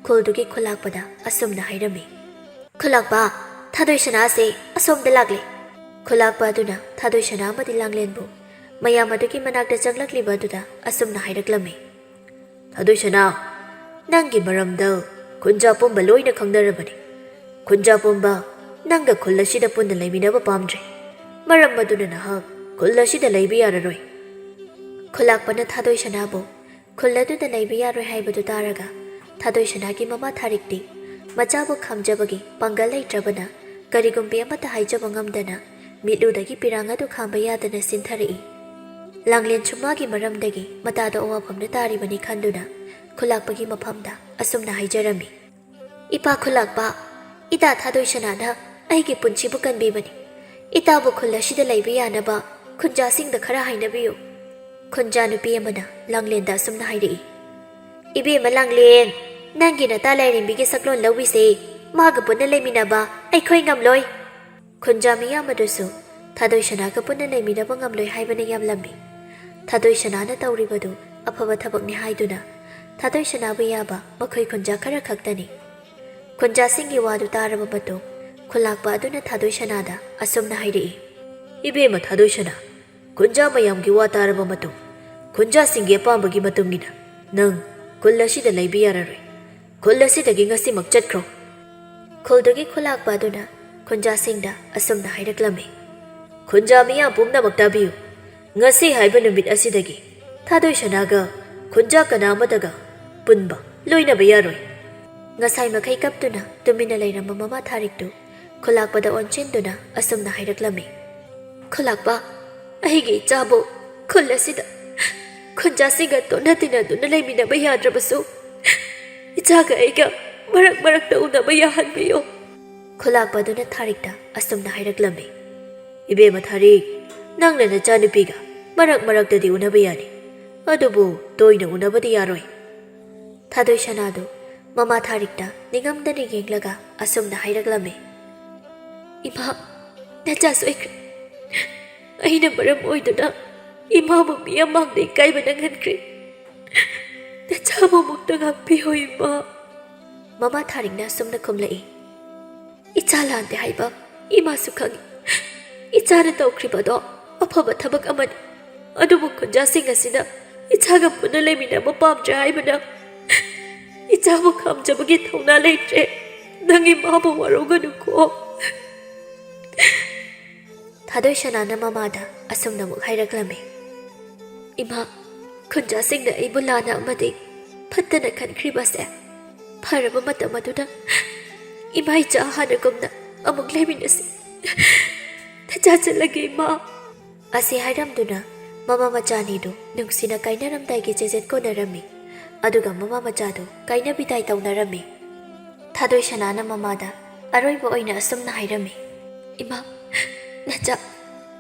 ꯈꯨꯜꯗꯨꯒꯤ ꯈꯨꯂꯥꯛꯄꯗ ꯑꯁꯨꯝꯅ ꯍꯥꯏꯔꯝꯃꯤ, "ꯈꯨꯂꯥꯛꯄ, ꯊꯥꯗꯣꯏ ꯁꯅꯥ ꯑꯁꯤ ꯑꯁꯣꯝꯗ ꯂꯥꯛꯂꯦ꯫" ꯈꯨꯂꯥꯛꯄ ꯑꯗꯨꯅ ꯊꯥꯗꯣꯏ ꯁꯅꯥ ꯑꯃꯗꯤ ꯂꯥꯡꯂꯦꯟꯕꯨ ꯃꯌꯥꯝ ꯑꯗꯨꯒꯤ ꯃꯅꯥꯛꯇ ꯆꯪꯂꯛꯂꯤꯕ ꯑꯗꯨꯗ ꯑꯁꯨꯝꯅ ꯍꯥꯏꯔꯛꯂꯝꯃꯤ, "ꯊꯥꯗꯣꯏ ꯁꯅꯥ, ꯅꯪꯒꯤ ꯃꯔꯝꯗ ꯈꯨꯟꯖꯥ ꯄꯨꯝꯕ ꯂꯣꯏꯅ ꯈꯪꯅꯔꯕꯅꯤ꯫ ꯈꯨꯟꯖꯥ ꯄꯨꯝꯕ ꯅꯪꯒ ꯈꯨꯜ ꯑꯁꯤꯗ ꯄꯨꯟꯅ ꯂꯩꯃꯤꯟꯅꯕ ꯄꯥꯝꯗ꯭ꯔꯦ꯫ ꯃꯔꯝ ꯑꯗꯨꯅ ꯅꯍꯥꯛ ꯈꯨꯜ ꯑꯁꯤꯗ ꯂꯩꯕ ꯌꯥꯔꯔꯣꯏ꯫" ꯈꯨꯂꯥꯛꯄꯅ ꯊꯥꯗꯣꯏ ꯁꯅꯥꯕꯨ ꯈꯨꯜ ꯑꯗꯨꯗ ꯂꯩꯕ ꯌꯥꯔꯣꯏ ꯍꯥꯏꯕꯗꯨ ꯇꯥꯔꯒ ꯊꯥꯗꯣꯏ ꯁꯅꯥꯒꯤ ꯃꯃꯥ ꯊꯥꯔꯤꯛꯇꯤ ꯃꯆꯥꯕꯨ ꯈꯥꯝꯖꯕꯒꯤ ꯄꯥꯡꯒꯜ ꯂꯩꯇ꯭ꯔꯕꯅ ꯀꯔꯤꯒꯨꯝꯕꯤ ꯑꯃꯠꯇ ꯍꯥꯏꯖꯕ ꯉꯝꯗꯅ ꯃꯤꯠꯂꯨꯗꯒꯤ ꯄꯤꯔꯥꯡ ꯑꯗꯨ ꯈꯥꯝꯕ ꯌꯥꯗꯅ ꯆꯤꯟꯊꯔꯛꯏ꯫ ꯂꯥꯡꯂꯦꯟꯁꯨ ꯃꯥꯒꯤ ꯃꯔꯝꯗꯒꯤ ꯃꯇꯥꯗ ꯑꯋꯥꯐꯝꯗ ꯇꯥꯔꯤꯕꯅꯤ ꯈꯟꯗꯨꯅ ꯈꯨꯂꯥꯛꯄꯒꯤ ꯃꯐꯝꯗ ꯑꯁꯨꯝꯅ ꯍꯥꯏꯖꯔꯝꯃꯤ, "ꯏꯄꯥ ꯈꯨꯂꯥꯛꯄ, ꯏꯇꯥ ꯊꯥꯗꯣꯏ ꯁꯅꯥꯅ ꯑꯩꯒꯤ ꯄꯨꯟꯁꯤꯕꯨ ꯀꯟꯕꯤꯕꯅꯤ꯫ ꯏꯇꯥꯕꯨ ꯈꯨꯜ ꯑꯁꯤꯗ ꯂꯩꯕ ꯌꯥꯅꯕ ꯈꯨꯟꯖꯥꯁꯤꯡꯗ ꯈꯔ ꯍꯥꯏꯅꯕꯤꯌꯨ꯫" ꯈꯨꯟꯖꯥ ꯅꯨꯄꯤ ꯑꯃꯅ ꯂꯥꯡꯂꯦꯟꯗ ꯑꯁꯨꯝꯅ ꯍꯥꯏꯔꯛꯏ, "ꯏꯕꯦꯝꯃ ꯂꯥꯡꯂꯦꯟ, ꯅꯪꯒꯤ ꯅꯇꯥ ꯂꯥꯏꯔꯦꯝꯕꯤꯒꯤ ꯁꯛꯂꯣꯟ ꯂꯧꯕꯤꯁꯦ꯫ ꯃꯥꯒ ꯄꯨꯟꯅ ꯂꯩꯃꯤꯟꯅꯕ ꯑꯩꯈꯣꯏ ꯉꯝꯂꯣꯏ꯫" ꯈꯨꯟꯖꯥ ꯃꯤꯌꯥꯝ ꯑꯗꯨꯁꯨ ꯊꯥꯗꯣꯏ ꯁꯅꯥꯒ ꯄꯨꯟꯅ ꯂꯩꯃꯤꯟꯅꯕ ꯉꯝꯂꯣꯏ ꯍꯥꯏꯕꯅ ꯌꯥꯝꯂꯝꯃꯤ꯫ ꯊꯥꯗꯣꯏ ꯁꯅꯥꯅ ꯇꯧꯔꯤꯕꯗꯨ ꯑꯐꯕ ꯊꯕꯛꯅꯤ ꯍꯥꯏꯗꯨꯅ ꯊꯥꯗꯣꯏ ꯁꯅꯥꯕꯨ ꯌꯥꯕ ꯃꯈꯣꯏ ꯈꯨꯟꯖꯥ ꯈꯔ ꯈꯛꯇꯅꯤ꯫ ꯈꯨꯟꯖꯥꯁꯤꯡꯒꯤ ꯋꯥꯗꯨ ꯇꯥꯔꯕ ꯃꯇꯨꯡ ꯈꯨꯂꯥꯛꯄ ꯑꯗꯨꯅ ꯊꯥꯗꯣꯏ ꯁꯅꯥꯗ ꯑꯁꯨꯝꯅ ꯍꯥꯏꯔꯛꯏ, "ꯏꯕꯦꯝꯃ ꯊꯥꯗꯣꯏ ꯁꯅꯥ, ꯈꯨꯟꯖꯥ ꯃꯌꯥꯝꯒꯤ ꯋꯥ ꯇꯥꯔꯕ ꯃꯇꯨꯡ ꯈꯨꯟꯖꯥꯁꯤꯡꯒꯤ ꯑꯄꯥꯝꯕꯒꯤ ꯃꯇꯨꯡ ꯏꯟꯅ ꯅꯪ ꯈꯨꯜ ꯑꯁꯤꯗ ꯂꯩꯕ ꯌꯥꯔꯔꯣꯏ꯫ ꯈꯨꯜ ꯑꯁꯤꯗꯒꯤ ꯉꯁꯤꯃꯛ ꯆꯠꯈ꯭ꯔꯣ꯫" ꯈꯨꯜꯗꯨꯒꯤ ꯈꯨꯂꯥꯛꯄ ꯑꯗꯨꯅ ꯈꯨꯟꯖꯥꯁꯤꯡꯗ ꯑꯁꯨꯝꯅ ꯍꯥꯏꯔꯛꯂꯝꯃꯤ, "ꯈꯨꯟꯖꯥ ꯃꯤꯌꯥꯝ ꯄꯨꯝꯅꯃꯛ ꯇꯥꯕꯤꯌꯨ꯫ ꯉꯁꯤ ꯍꯥꯏꯕ ꯅꯨꯃꯤꯠ ꯑꯁꯤꯗꯒꯤ ꯊꯥꯗꯣꯏ ꯁꯅꯥꯒ ꯈꯨꯟꯖꯥ ꯀꯅꯥ ꯑꯃꯠꯇꯒ ꯄꯨꯟꯕ, ꯂꯣꯏꯅꯕ ꯌꯥꯔꯣꯏ꯫" ꯉꯁꯥꯏ ꯃꯈꯩ ꯀꯞꯇꯨꯅ ꯇꯨꯃꯤꯟꯅ ꯂꯩꯔꯝꯕ ꯃꯃꯥ ꯊꯥꯔꯤꯛꯇꯨ ꯈꯨꯂꯥꯛꯄꯗ ꯑꯣꯟꯁꯤꯟꯗꯨꯅ ꯑꯁꯨꯝꯅ ꯍꯥꯏꯔꯛꯂꯝꯃꯤ꯫ "ꯈꯨꯂꯥꯛꯄ, ꯑꯩꯒꯤ ꯏꯆꯥꯕꯨ ꯈꯨꯜ ꯑꯁꯤꯗ ꯈꯨꯟꯖꯥꯁꯤꯡꯒ ꯇꯣꯠꯅ ꯇꯤꯟꯅꯗꯨꯅ ꯂꯩꯃꯤꯟꯅꯕ ꯌꯥꯗ꯭ꯔꯕꯁꯨ, ꯏꯆꯥꯒ ꯑꯩꯒ ꯃꯔꯛ ꯃꯔꯛꯇ ꯎꯅꯕ ꯌꯥꯍꯟꯕꯤꯌꯨ꯫" ꯈꯨꯂꯥꯛꯄꯗꯨꯅ ꯊꯥꯔꯤꯛꯇ ꯑꯁꯨꯝꯅ ꯍꯥꯏꯔꯛꯂꯝꯃꯤ꯫ "ꯏꯕꯦꯝꯃ ꯊꯥꯔꯤꯛ, ꯅꯪꯅ ꯅꯆꯥꯅꯨꯄꯤꯒ ꯃꯔꯛ ꯃꯔꯛꯇꯗꯤ ꯎꯅꯕ ꯌꯥꯅꯤ, ꯑꯗꯨꯕꯨ ꯇꯣꯏꯅ ꯎꯅꯕꯗꯤ ꯌꯥꯔꯣꯏ꯫" ꯊꯥꯗꯣꯏ ꯁꯅꯥꯗꯨ ꯃꯃꯥ ꯊꯥꯔꯤꯛꯇ ꯅꯤꯡꯉꯝꯗꯅ ꯌꯦꯡꯂꯒ ꯑꯁꯨꯝꯅ ꯍꯥꯏꯔꯛꯂꯝꯃꯤ꯫ "ꯏꯃꯥ, ꯅꯆꯥ ꯁꯣꯏꯈ꯭ꯔꯦ꯫ ꯑꯩꯅ ꯃꯔꯝ ꯑꯣꯏꯗꯨꯅ ꯏꯃꯥꯕꯨ ꯃꯤꯌꯥꯝ ꯃꯥꯡꯗ ꯏꯀꯥꯏꯕ ꯅꯪꯍꯟꯈ꯭ꯔꯦ꯫ ꯅꯆꯥꯕꯨ ꯑꯃꯨꯛꯇ ꯉꯥꯛꯄꯤꯌꯨ, ꯏꯃꯥ꯫" ꯃꯃꯥ ꯊꯥꯔꯤꯛꯅ ꯑꯁꯨꯝꯅ ꯈꯨꯝꯂꯛꯏ꯫ "ꯏꯆꯥ ꯂꯥꯟꯗꯦ ꯍꯥꯏꯕ ꯏꯃꯥꯁꯨ ꯈꯪꯏ꯫ ꯏꯆꯥꯅ ꯇꯧꯈ꯭ꯔꯤꯕꯗꯣ ꯑꯐꯕ ꯊꯕꯛ ꯑꯃꯅꯤ꯫ ꯑꯗꯨꯕꯨ ꯈꯨꯟꯖꯥꯁꯤꯡ ꯑꯁꯤꯅ ꯏꯆꯥꯒ ꯄꯨꯟꯅ ꯂꯩꯃꯤꯟꯅꯕ ꯄꯥꯝꯗ꯭ꯔꯦ ꯍꯥꯏꯕꯅ ꯏꯆꯥꯕꯨ ꯈꯥꯝꯖꯕꯒꯤ ꯊꯧꯅꯥ ꯂꯩꯇ꯭ꯔꯦ꯫ ꯅꯪ ꯏꯃꯥꯕꯨ ꯋꯥꯔꯧꯒꯅꯨꯀꯣ꯫" ꯊꯥꯗꯣꯏ ꯁꯅꯥꯅ ꯃꯃꯥꯗ ꯑꯁꯨꯝꯅ ꯑꯃꯨꯛ ꯍꯥꯏꯔꯛꯂꯝꯃꯤ꯫ "ꯏꯃꯥ, ꯈꯨꯟꯖꯥꯁꯤꯡꯅ ꯑꯩꯕꯨ ꯂꯥꯟꯅ ꯑꯃꯗꯤ ꯐꯠꯇꯅ ꯈꯟꯈ꯭ꯔꯤꯕꯁꯦ ꯐꯔꯕ ꯃꯇꯝ ꯑꯗꯨꯗ ꯏꯃꯥ ꯏꯆꯥ ꯍꯥꯟꯅꯒꯨꯝꯅ ꯑꯃꯨꯛ ꯂꯩꯃꯤꯟꯅꯁꯤ꯫ ꯅꯆꯥ ꯆꯠꯂꯒꯦ, ꯏꯃꯥ꯫" ꯑꯁꯤ ꯍꯥꯏꯔꯝꯗꯨꯅ ꯃꯃꯥ ꯃꯆꯥꯅꯤꯗꯨ ꯅꯨꯡꯁꯤꯅ ꯀꯥꯏꯅꯔꯝꯗꯥꯏꯒꯤ ꯆꯦꯖꯦꯠ ꯀꯣꯟꯅꯔꯝꯃꯤ꯫ ꯑꯗꯨꯒ ꯃꯃꯥ ꯃꯆꯥꯗꯨ ꯀꯥꯏꯅ ꯕꯤꯗꯥꯏ ꯇꯧꯅꯔꯝꯃꯤ꯫ ꯊꯥꯗꯣꯏ ꯁꯅꯥꯅ ꯃꯃꯥꯗ ꯑꯔꯣꯏꯕ ꯑꯣꯏꯅ ꯑꯁꯨꯝꯅ ꯍꯥꯏꯔꯝꯃꯤ, "ꯏꯃꯥ, ꯅꯆꯥ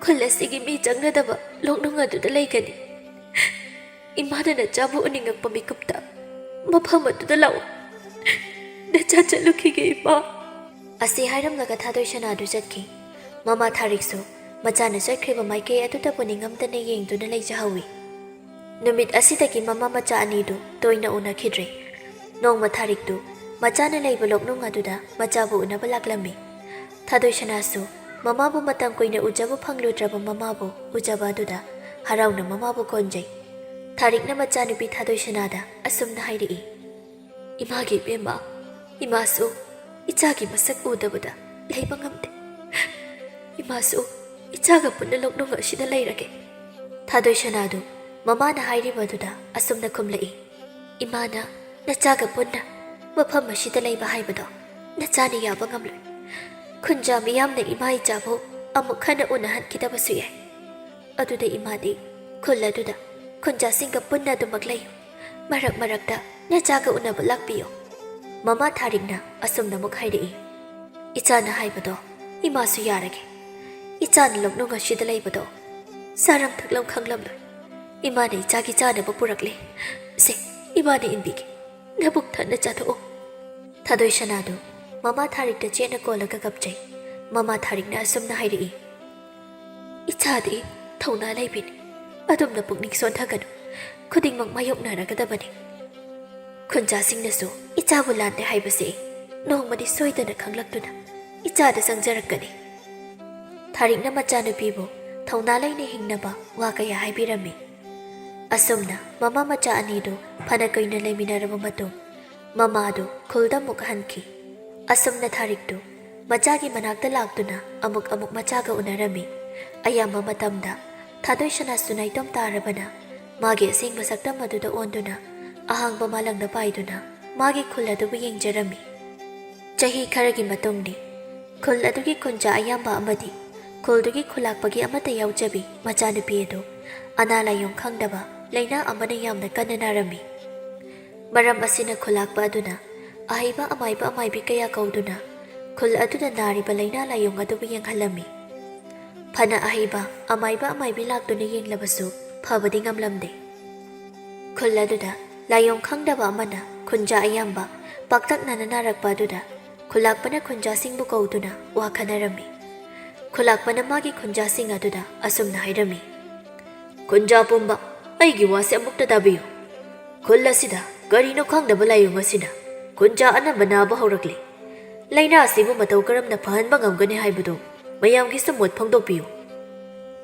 ꯈꯨꯜ ꯑꯁꯤꯒꯤ ꯃꯤ ꯆꯪꯅꯗꯕ ꯂꯣꯛꯅꯨꯡ ꯑꯗꯨꯗ ꯂꯩꯒꯅꯤ꯫ ꯏꯃꯥꯅ ꯅꯆꯥꯕꯨ ꯎꯅꯤꯡꯉꯛꯄ ꯃꯤꯀꯨꯞꯇ ꯃꯐꯝ ꯑꯗꯨꯗ ꯂꯥꯛꯑꯣ꯫ ꯅꯆꯥ ꯆꯠꯂꯨꯈꯤꯒꯦ, ꯏꯃꯥ꯫" ꯑꯁꯤ ꯍꯥꯏꯔꯝꯂꯒ ꯊꯥꯗꯣꯏ ꯁꯅꯥꯗꯨ ꯆꯠꯈꯤ꯫ ꯃꯃꯥ ꯊꯥꯔꯤꯛꯁꯨ ꯃꯆꯥꯅ ꯆꯠꯈ꯭ꯔꯤꯕ ꯃꯥꯏꯀꯩ ꯑꯗꯨꯗꯕꯨ ꯅꯤꯡꯉꯝꯗꯅ ꯌꯦꯡꯗꯨꯅ ꯂꯩꯖꯍꯧꯏ꯫ ꯅꯨꯃꯤꯠ ꯑꯁꯤꯗꯒꯤ ꯃꯃꯥ ꯃꯆꯥ ꯑꯅꯤꯗꯨ ꯇꯣꯏꯅ ꯎꯅꯈꯤꯗ꯭ꯔꯦ꯫ ꯅꯣꯡꯃ ꯊꯥꯔꯤꯛꯇꯨ ꯃꯆꯥꯅ ꯂꯩꯕ ꯂꯣꯛꯅꯨꯡ ꯑꯗꯨꯗ ꯃꯆꯥꯕꯨ ꯎꯅꯕ ꯂꯥꯛꯂꯝꯃꯤ꯫ ꯊꯥꯗꯣꯏ ꯁꯅꯥꯁꯨ ꯃꯃꯥꯕꯨ ꯃꯇꯝ ꯀꯨꯏꯅ ꯎꯖꯕ ꯐꯪꯂꯨꯗ꯭ꯔꯕ ꯃꯃꯥꯕꯨ ꯎꯖꯕ ꯑꯗꯨꯗ ꯍꯔꯥꯎꯅ ꯃꯃꯥꯕꯨ ꯀꯣꯟꯖꯩ꯫ ꯊꯥꯔꯤꯛꯅ ꯃꯆꯥꯅꯨꯄꯤ ꯊꯥꯗꯣꯏ ꯁꯅꯥꯗ ꯑꯁꯨꯝꯅ ꯍꯥꯏꯔꯛꯏ, "ꯏꯃꯥꯒꯤ ꯏꯕꯦꯝꯃ, ꯏꯃꯥꯁꯨ ꯏꯆꯥꯒꯤ ꯃꯁꯛ ꯎꯗꯕꯗ ꯂꯩꯕ ꯉꯝꯗꯦ꯫ ꯏꯃꯥꯁꯨ ꯏꯆꯥꯒ ꯄꯨꯟꯅ ꯂꯣꯛꯅꯨꯡ ꯑꯁꯤꯗ ꯂꯩꯔꯒꯦ꯫ ꯊꯥꯗꯣꯏ ꯁꯅꯥꯗꯨ ꯃꯃꯥꯅ ꯍꯥꯏꯔꯤꯕꯗꯨꯗ ꯑꯁꯨꯝꯅ ꯈꯨꯝꯂꯛꯏ, "ꯏꯃꯥꯅ ꯅꯆꯥꯒ ꯄꯨꯟꯅ ꯃꯐꯝ ꯑꯁꯤꯗ ꯂꯩꯕ ꯍꯥꯏꯕꯗꯣ ꯅꯆꯥꯅ ꯌꯥꯕ ꯉꯝꯂꯣꯏ꯫ ꯈꯨꯟꯖꯥ ꯃꯤꯌꯥꯝꯅ ꯏꯃꯥ ꯏꯆꯥꯕꯨ ꯑꯃꯨꯛ ꯍꯟꯅ ꯎꯅꯍꯟꯈꯤꯗꯕꯁꯨ ꯌꯥꯏ꯫ ꯑꯗꯨꯗ ꯏꯃꯥꯗꯤ ꯈꯨꯜ ꯑꯗꯨꯗ ꯈꯨꯟꯖꯥꯁꯤꯡꯒ ꯄꯨꯟꯅ ꯑꯗꯨꯃꯛ ꯂꯩꯌꯨ꯫ ꯃꯔꯛ ꯃꯔꯛꯇ ꯅꯆꯥꯒ ꯎꯅꯕ ꯂꯥꯛꯄꯤꯌꯨ꯫" ꯃꯃꯥ ꯊꯥꯔꯤꯛꯅ ꯑꯁꯨꯝꯅ ꯑꯃꯨꯛ ꯍꯥꯏꯔꯛꯏ, "ꯏꯆꯥꯅ ꯍꯥꯏꯕꯗꯣ ꯏꯃꯥꯁꯨ ꯌꯥꯔꯒꯦ꯫ ꯏꯆꯥꯅ ꯂꯣꯛꯅꯨꯡ ꯑꯁꯤꯗ ꯂꯩꯕꯗꯣ ꯆꯥꯔꯝ ꯊꯛꯂꯝ ꯈꯪꯂꯝꯂꯣꯏ꯫ ꯏꯃꯥꯅ ꯏꯆꯥꯒꯤ ꯆꯥꯅꯕ ꯄꯨꯔꯛꯂꯦ꯫ ꯁꯦ, ꯏꯃꯥꯅ ꯏꯟꯕꯤꯒꯦ꯫ ꯅꯕꯨꯛ ꯊꯟꯅ ꯆꯥꯊꯣꯛꯑꯣ꯫" ꯊꯥꯗꯣꯏ ꯁꯅꯥꯗꯨ ꯃꯃꯥ ꯊꯥꯔꯤꯛꯇ ꯆꯦꯠꯅ ꯀꯣꯜꯂꯒ ꯀꯞꯆꯩ꯫ ꯃꯃꯥ ꯊꯥꯔꯤꯛꯅ ꯑꯁꯨꯝꯅ ꯍꯥꯏꯔꯛꯏ, "ꯏꯆꯥꯗꯤ ꯊꯧꯅꯥ ꯂꯩꯕꯤꯅꯤ꯫ ꯑꯗꯨꯝꯅ ꯄꯨꯛꯅꯤꯡ ꯁꯣꯟꯊꯒꯅꯨ꯫ ꯈꯨꯗꯤꯡꯃꯛ ꯃꯥꯌꯣꯛꯅꯔꯒꯗꯕꯅꯤ꯫ ꯈꯨꯟꯖꯥꯁꯤꯡꯅꯁꯨ ꯏꯆꯥꯕꯨ ꯂꯥꯟꯗꯦ ꯍꯥꯏꯕꯁꯤ ꯅꯣꯡꯃꯗꯤ ꯁꯣꯏꯗꯅ ꯈꯪꯂꯛꯇꯨꯅ ꯏꯆꯥꯗ ꯆꯪꯖꯔꯛꯀꯅꯤ꯫" ꯊꯥꯔꯤꯛꯅ ꯃꯆꯥꯅꯨꯄꯤꯕꯨ ꯊꯧꯅꯥ ꯂꯩꯅ ꯍꯤꯡꯅꯕ ꯋꯥ ꯀꯌꯥ ꯍꯥꯏꯕꯤꯔꯝꯃꯤ꯫ ꯑꯁꯨꯝꯅ ꯃꯃꯥ ꯃꯆꯥ ꯑꯅꯤꯗꯨ ꯐꯅ ꯀꯨꯏꯅ ꯂꯩꯃꯤꯟꯅꯔꯕ ꯃꯇꯨꯡ, ꯃꯃꯥꯗꯨ ꯈꯨꯜꯗ ꯑꯃꯨꯛ ꯍꯟꯈꯤ꯫ ꯑꯁꯨꯝꯅ ꯊꯥꯔꯤꯛꯇꯨ ꯃꯆꯥꯒꯤ ꯃꯅꯥꯛꯇ ꯂꯥꯛꯇꯨꯅ ꯑꯃꯨꯛ ꯑꯃꯨꯛ ꯃꯆꯥꯒ ꯎꯅꯔꯝꯃꯤ꯫ ꯑꯌꯥꯝꯕ ꯃꯇꯝꯗ ꯊꯥꯗꯣꯏ ꯁꯅꯥꯁꯨ ꯅꯥꯏꯇꯣꯝ ꯇꯥꯔꯕꯅ ꯃꯥꯒꯤ ꯑꯁꯦꯡꯕ ꯁꯛꯇꯝ ꯑꯗꯨꯗ ꯑꯣꯟꯗꯨꯅ ꯑꯍꯥꯡꯕ ꯃꯥꯂꯪꯗ ꯄꯥꯏꯗꯨꯅ ꯃꯥꯒꯤ ꯈꯨꯜ ꯑꯗꯨꯕꯨ ꯌꯦꯡꯖꯔꯝꯃꯤ꯫ ꯆꯍꯤ ꯈꯔꯒꯤ ꯃꯇꯨꯡꯗꯤ ꯈꯨꯜ ꯑꯗꯨꯒꯤ ꯈꯨꯟꯖꯥ ꯑꯌꯥꯝꯕ ꯑꯃꯗꯤ ꯈꯨꯜꯗꯨꯒꯤ ꯈꯨꯂꯥꯛꯄꯒꯤ ꯑꯃꯠꯇ ꯌꯥꯎꯖꯕꯤ ꯃꯆꯥꯅꯨꯄꯤ ꯑꯗꯨ ꯑꯅꯥ ꯂꯥꯏꯌꯣꯡ ꯈꯪꯗꯕ ꯂꯥꯏꯅꯥ ꯑꯃꯅ ꯌꯥꯝꯅ ꯀꯟꯅ ꯅꯥꯔꯝꯃꯤ꯫ ꯃꯔꯝ ꯑꯁꯤꯅ ꯈꯨꯂꯥꯛꯄ ꯑꯗꯨꯅ ꯑꯍꯩꯕ ꯑꯃꯥꯏꯕ ꯑꯃꯥꯏꯕꯤ ꯀꯌꯥ ꯀꯧꯗꯨꯅ ꯈꯨꯜ ꯑꯗꯨꯗ ꯅꯥꯔꯤꯕ ꯂꯥꯏꯅꯥ ꯂꯥꯏꯌꯣꯡ ꯑꯗꯨꯕꯨ ꯌꯦꯡꯍꯜꯂꯝꯃꯤ꯫ ꯐꯅ ꯑꯍꯩꯕ ꯑꯃꯥꯏꯕ ꯑꯃꯥꯏꯕꯤ ꯂꯥꯛꯇꯨꯅ ꯌꯦꯡꯂꯕꯁꯨ ꯐꯕꯗꯤ ꯉꯝꯂꯝꯗꯦ꯫ ꯈꯨꯜ ꯑꯗꯨꯗ ꯂꯥꯏꯌꯣꯡ ꯈꯪꯗꯕ ꯑꯃꯅ ꯈꯨꯟꯖꯥ ꯑꯌꯥꯝꯕ ꯄꯥꯛꯇꯛꯅꯅ ꯅꯥꯔꯛꯄ ꯑꯗꯨꯗ ꯈꯨꯂꯥꯛꯄꯅ ꯈꯨꯟꯖꯥꯁꯤꯡꯕꯨ ꯀꯧꯗꯨꯅ ꯋꯥ ꯈꯟꯅꯔꯝꯃꯤ꯫ ꯈꯨꯂꯥꯛꯄꯅ ꯃꯥꯒꯤ ꯈꯨꯟꯖꯥꯁꯤꯡ ꯑꯗꯨꯗ ꯑꯁꯨꯝꯅ ꯍꯥꯏꯔꯝꯃꯤ, "ꯈꯨꯟꯖꯥ ꯄꯨꯝꯕ, ꯑꯩꯒꯤ ꯋꯥꯁꯦ ꯑꯃꯨꯛꯇ ꯇꯥꯕꯤꯌꯨ꯫ ꯈꯨꯜ ꯑꯁꯤꯗ ꯀꯔꯤꯅꯣ ꯈꯪꯗꯕ ꯂꯥꯏꯌꯣꯡ ꯑꯁꯤꯅ ꯈꯨꯟꯖꯥ ꯑꯅꯝꯕ ꯅꯥꯕ ꯍꯧꯔꯛꯂꯦ꯫ ꯂꯥꯏꯅꯥ ꯑꯁꯤꯕꯨ ꯃꯇꯧ ꯀꯔꯝꯅ ꯐꯍꯟꯕ ꯉꯝꯒꯅꯤ ꯍꯥꯏꯕꯗꯨ ꯃꯌꯥꯝꯒꯤꯁꯨ ꯃꯣꯠ ꯐꯣꯡꯗꯣꯛꯄꯤꯌꯨ꯫"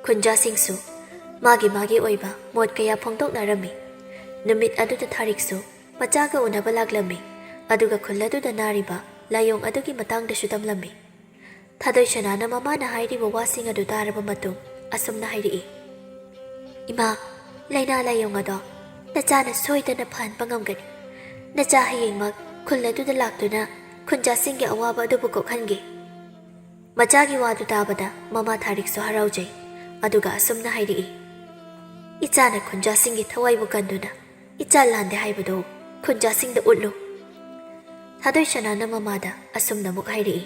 ꯈꯨꯟꯖꯥꯁꯤꯡꯁꯨ ꯃꯥꯒꯤ ꯃꯥꯒꯤ ꯑꯣꯏꯕ ꯃꯣꯠ ꯀꯌꯥ ꯐꯣꯡꯗꯣꯛꯅꯔꯝꯃꯤ꯫ ꯅꯨꯃꯤꯠ ꯑꯗꯨꯗ ꯊꯥꯔꯤꯛꯁꯨ ꯃꯆꯥꯒ ꯎꯅꯕ ꯂꯥꯛꯂꯝꯃꯤ, ꯑꯗꯨꯒ ꯈꯨꯜ ꯑꯗꯨꯗ ꯅꯥꯔꯤꯕ ꯂꯥꯏꯌꯣꯡ ꯑꯗꯨꯒꯤ ꯃꯇꯥꯡꯗꯁꯨ ꯇꯝꯂꯝꯃꯤ꯫ ꯊꯥꯗꯣꯏ ꯁꯅꯥꯅ ꯃꯃꯥꯅ ꯍꯥꯏꯔꯤꯕ ꯋꯥꯁꯤꯡ ꯑꯗꯨ ꯇꯥꯔꯕ ꯃꯇꯨꯡ ꯑꯁꯨꯝꯅ ꯍꯥꯏꯔꯛꯏ, "ꯏꯃꯥ, ꯂꯥꯏꯅꯥ ꯂꯥꯏꯌꯣꯡ ꯑꯗꯣ ꯅꯆꯥꯅ ꯁꯣꯏꯗꯅ ꯐꯍꯟꯕ ꯉꯝꯒꯅꯤ꯫ ꯅꯆꯥ ꯍꯌꯦꯡꯃꯛ ꯈꯨꯜ ꯑꯗꯨꯗ ꯂꯥꯛꯇꯨꯅ ꯈꯨꯟꯖꯥꯁꯤꯡꯒꯤ ꯑꯋꯥꯕ ꯑꯗꯨꯕꯨ ꯀꯣꯛꯍꯟꯒꯦ꯫" ꯃꯆꯥꯒꯤ ꯋꯥꯗꯨ ꯇꯥꯕꯗ ꯃꯃꯥ ꯊꯥꯔꯤꯛꯁꯨ ꯍꯔꯥꯎꯖꯩ꯫ ꯑꯗꯨꯒ ꯑꯁꯨꯝꯅ ꯍꯥꯏꯔꯛꯏ, "ꯏꯆꯥꯅ ꯈꯨꯟꯖꯥꯁꯤꯡꯒꯤ ꯊꯋꯥꯏꯕꯨ ꯀꯟꯗꯨꯅ ꯏꯆꯥ ꯂꯥꯟꯗꯦ ꯍꯥꯏꯕꯗꯨ ꯈꯨꯟꯖꯥꯁꯤꯡꯗ ꯎꯠꯂꯨ꯫" ꯊꯥꯗꯣꯏ ꯁꯅꯥꯅ ꯃꯃꯥꯗ ꯑꯁꯨꯝꯅ ꯑꯃꯨꯛ ꯍꯥꯏꯔꯛꯏ,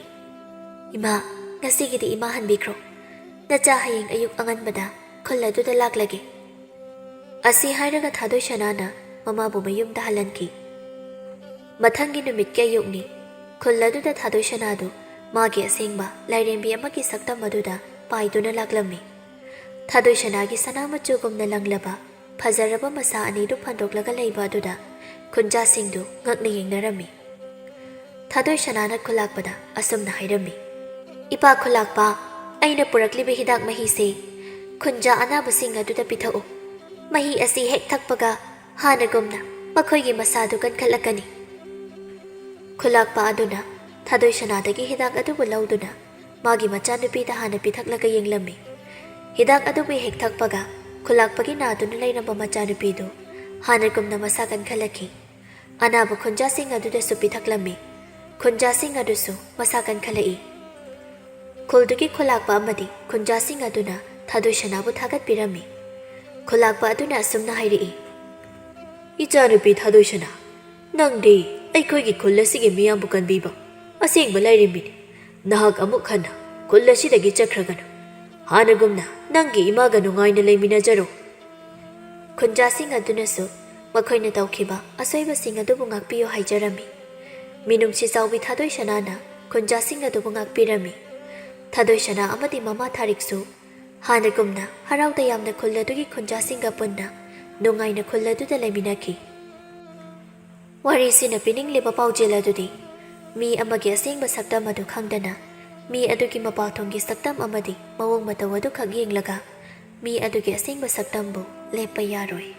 "ꯏꯃꯥ, ꯉꯁꯤꯒꯤꯗꯤ ꯏꯃꯥ ꯍꯟꯕꯤꯈ꯭ꯔꯣ꯫ ꯅꯆꯥ ꯍꯌꯦꯡ ꯑꯌꯨꯛ ꯑꯉꯟꯕꯗ ꯈꯨꯜ ꯑꯗꯨꯗ ꯂꯥꯛꯂꯒꯦ꯫" ꯑꯁꯤ ꯍꯥꯏꯔꯒ ꯊꯥꯗꯣꯏ ꯁꯅꯥꯅ ꯃꯃꯥꯕꯨ ꯃꯌꯨꯝꯗ ꯍꯜꯍꯟꯈꯤ꯫ ꯃꯊꯪꯒꯤ ꯅꯨꯃꯤꯠꯀꯤ ꯑꯌꯨꯛꯅꯤ꯫ ꯈꯨꯜ ꯑꯗꯨꯗ ꯊꯥꯗꯣꯏ ꯁꯅꯥꯗꯨ ꯃꯥꯒꯤ ꯑꯁꯦꯡꯕ ꯂꯥꯏꯔꯦꯝꯕꯤ ꯑꯃꯒꯤ ꯁꯛꯇꯝ ꯑꯗꯨꯗ ꯄꯥꯏꯗꯨꯅ ꯂꯥꯛꯂꯝꯃꯤ꯫ ꯊꯥꯗꯣꯏ ꯁꯅꯥꯒꯤ ꯁꯅꯥ ꯃꯆꯨꯒꯨꯝꯅ ꯂꯪꯂꯕ ꯐꯖꯔꯕ ꯃꯁꯥ ꯑꯅꯤꯗꯨ ꯐꯟꯗꯣꯛꯂꯒ ꯂꯩꯕ ꯑꯗꯨꯗ ꯈꯨꯟꯖꯥꯁꯤꯡꯗꯨ ꯉꯛꯅ ꯌꯦꯡꯅꯔꯝꯃꯤ꯫ ꯊꯥꯗꯣꯏ ꯁꯅꯥꯅ ꯈꯨꯂꯥꯛꯄꯗ ꯑꯁꯨꯝꯅ ꯍꯥꯏꯔꯝꯃꯤ, "ꯏꯄꯥ ꯈꯨꯂꯥꯛꯄ, ꯑꯩꯅ ꯄꯨꯔꯛꯂꯤꯕ ꯍꯤꯗꯥꯛ ꯃꯍꯤꯁꯦ ꯈꯨꯟꯖꯥ ꯑꯅꯥꯕꯁꯤꯡ ꯑꯗꯨꯗ ꯄꯤꯊꯛꯎ꯫ ꯃꯍꯤ ꯑꯁꯤ ꯍꯦꯛ ꯊꯛꯄꯒ ꯍꯥꯟꯅꯒꯨꯝꯅ ꯃꯈꯣꯏꯒꯤ ꯃꯁꯥꯗꯨ ꯀꯟꯈꯠꯂꯛꯀꯅꯤ꯫" ꯈꯨꯂꯥꯛꯄ ꯑꯗꯨꯅ ꯊꯥꯗꯣꯏ ꯁꯅꯥꯗꯒꯤ ꯍꯤꯗꯥꯛ ꯑꯗꯨꯕꯨ ꯂꯧꯗꯨꯅ ꯃꯥꯒꯤ ꯃꯆꯥꯅꯨꯄꯤꯗ ꯍꯥꯟꯅ ꯄꯤꯊꯛꯂꯒ ꯌꯦꯡꯂꯝꯃꯤ꯫ ꯍꯤꯗꯥꯛ ꯑꯗꯨꯕꯨ ꯍꯦꯛ ꯊꯛꯄꯒ ꯈꯨꯂꯥꯛꯄꯒꯤ ꯅꯥꯗꯨꯅ ꯂꯩꯔꯝꯕ ꯃꯆꯥꯅꯨꯄꯤꯗꯨ ꯍꯥꯟꯅꯒꯨꯝꯅ ꯃꯁꯥ ꯀꯟꯈꯠꯂꯛꯈꯤ꯫ ꯑꯅꯥꯕ ꯈꯨꯟꯖꯥꯁꯤꯡ ꯑꯗꯨꯗꯁꯨ ꯄꯤꯊꯛꯂꯝꯃꯤ꯫ ꯈꯨꯟꯖꯥꯁꯤꯡ ꯑꯗꯨꯁꯨ ꯃꯁꯥ ꯀꯟꯈꯠꯂꯛꯏ꯫ ꯈꯨꯜꯗꯨꯒꯤ ꯈꯨꯂꯥꯛꯄ ꯑꯃꯗꯤ ꯈꯨꯟꯖꯥꯁꯤꯡ ꯑꯗꯨꯅ ꯊꯥꯗꯣꯏ ꯁꯅꯥꯕꯨ ꯊꯥꯒꯠꯄꯤꯔꯝꯃꯤ꯫ ꯈꯨꯂꯥꯛꯄ ꯑꯗꯨꯅ ꯑꯁꯨꯝꯅ ꯍꯥꯏꯔꯛꯏ, "ꯏꯆꯥꯅꯨꯄꯤ ꯊꯥꯗꯣꯏ ꯁꯅꯥ, ꯅꯪꯗꯤ ꯑꯩꯈꯣꯏꯒꯤ ꯈꯨꯜ ꯑꯁꯤꯒꯤ ꯃꯤꯌꯥꯝꯕꯨ ꯀꯟꯕꯤꯕ ꯑꯁꯦꯡꯕ ꯂꯥꯏꯔꯦꯝꯕꯤꯅꯤ꯫ ꯅꯍꯥꯛ ꯑꯃꯨꯛ ꯍꯟꯅ ꯈꯨꯜ ꯑꯁꯤꯗꯒꯤ ꯆꯠꯈ꯭ꯔꯒꯅꯨ꯫ ꯍꯥꯟꯅꯒꯨꯝꯅ ꯅꯪꯒꯤ ꯏꯃꯥꯒ ꯅꯨꯡꯉꯥꯏꯅ ꯂꯩꯃꯤꯟꯅꯖꯔꯣ꯫" ꯈꯨꯟꯖꯥꯁꯤꯡ ꯑꯗꯨꯅꯁꯨ ꯃꯈꯣꯏꯅ ꯇꯧꯈꯤꯕ ꯑꯁꯣꯏꯕꯁꯤꯡ ꯑꯗꯨꯕꯨ ꯉꯥꯛꯄꯤꯌꯨ ꯍꯥꯏꯖꯔꯝꯃꯤ꯫ ꯃꯤꯅꯨꯡꯁꯤ ꯆꯥꯎꯕꯤ ꯊꯥꯗꯣꯏ ꯁꯅꯥꯅ ꯈꯨꯟꯖꯥꯁꯤꯡ ꯑꯗꯨꯕꯨ ꯉꯥꯛꯄꯤꯔꯝꯃꯤ꯫ ꯊꯥꯗꯣꯏ ꯁꯅꯥ ꯑꯃꯗꯤ ꯃꯃꯥ ꯊꯥꯔꯤꯛꯁꯨ ꯍꯥꯟꯅꯒꯨꯝꯅ ꯍꯔꯥꯎ ꯇꯌꯥꯝꯅ ꯈꯨꯜ ꯑꯗꯨꯒꯤ ꯈꯨꯟꯖꯥꯁꯤꯡꯒ ꯄꯨꯟꯅ ꯅꯨꯡꯉꯥꯏꯅ ꯈꯨꯜ ꯑꯗꯨꯗ ꯂꯩꯃꯤꯟꯅꯈꯤ꯫ ꯋꯥꯔꯤꯁꯤꯅ ꯄꯤꯅꯤꯡꯂꯤꯕ ꯄꯥꯎꯖꯦꯜ ꯑꯗꯨꯗꯤ, ꯃꯤ ꯑꯃꯒꯤ ꯑꯁꯦꯡꯕ ꯁꯛꯇꯝ ꯑꯗꯨ ꯈꯪꯗꯅ, ꯃꯤ ꯑꯗꯨꯒꯤ ꯃꯄꯥꯜꯊꯣꯡꯒꯤ ꯁꯛꯇꯝ ꯑꯃꯗꯤ ꯃꯑꯣꯡ ꯃꯇꯧ ꯑꯗꯨꯈꯛ ꯌꯦꯡꯂꯒ, ꯃꯤ ꯑꯗꯨꯒꯤ ꯑꯁꯦꯡꯕ ꯁꯛꯇꯝꯕꯨ ꯂꯦꯞꯄ ꯌꯥꯔꯣꯏ꯫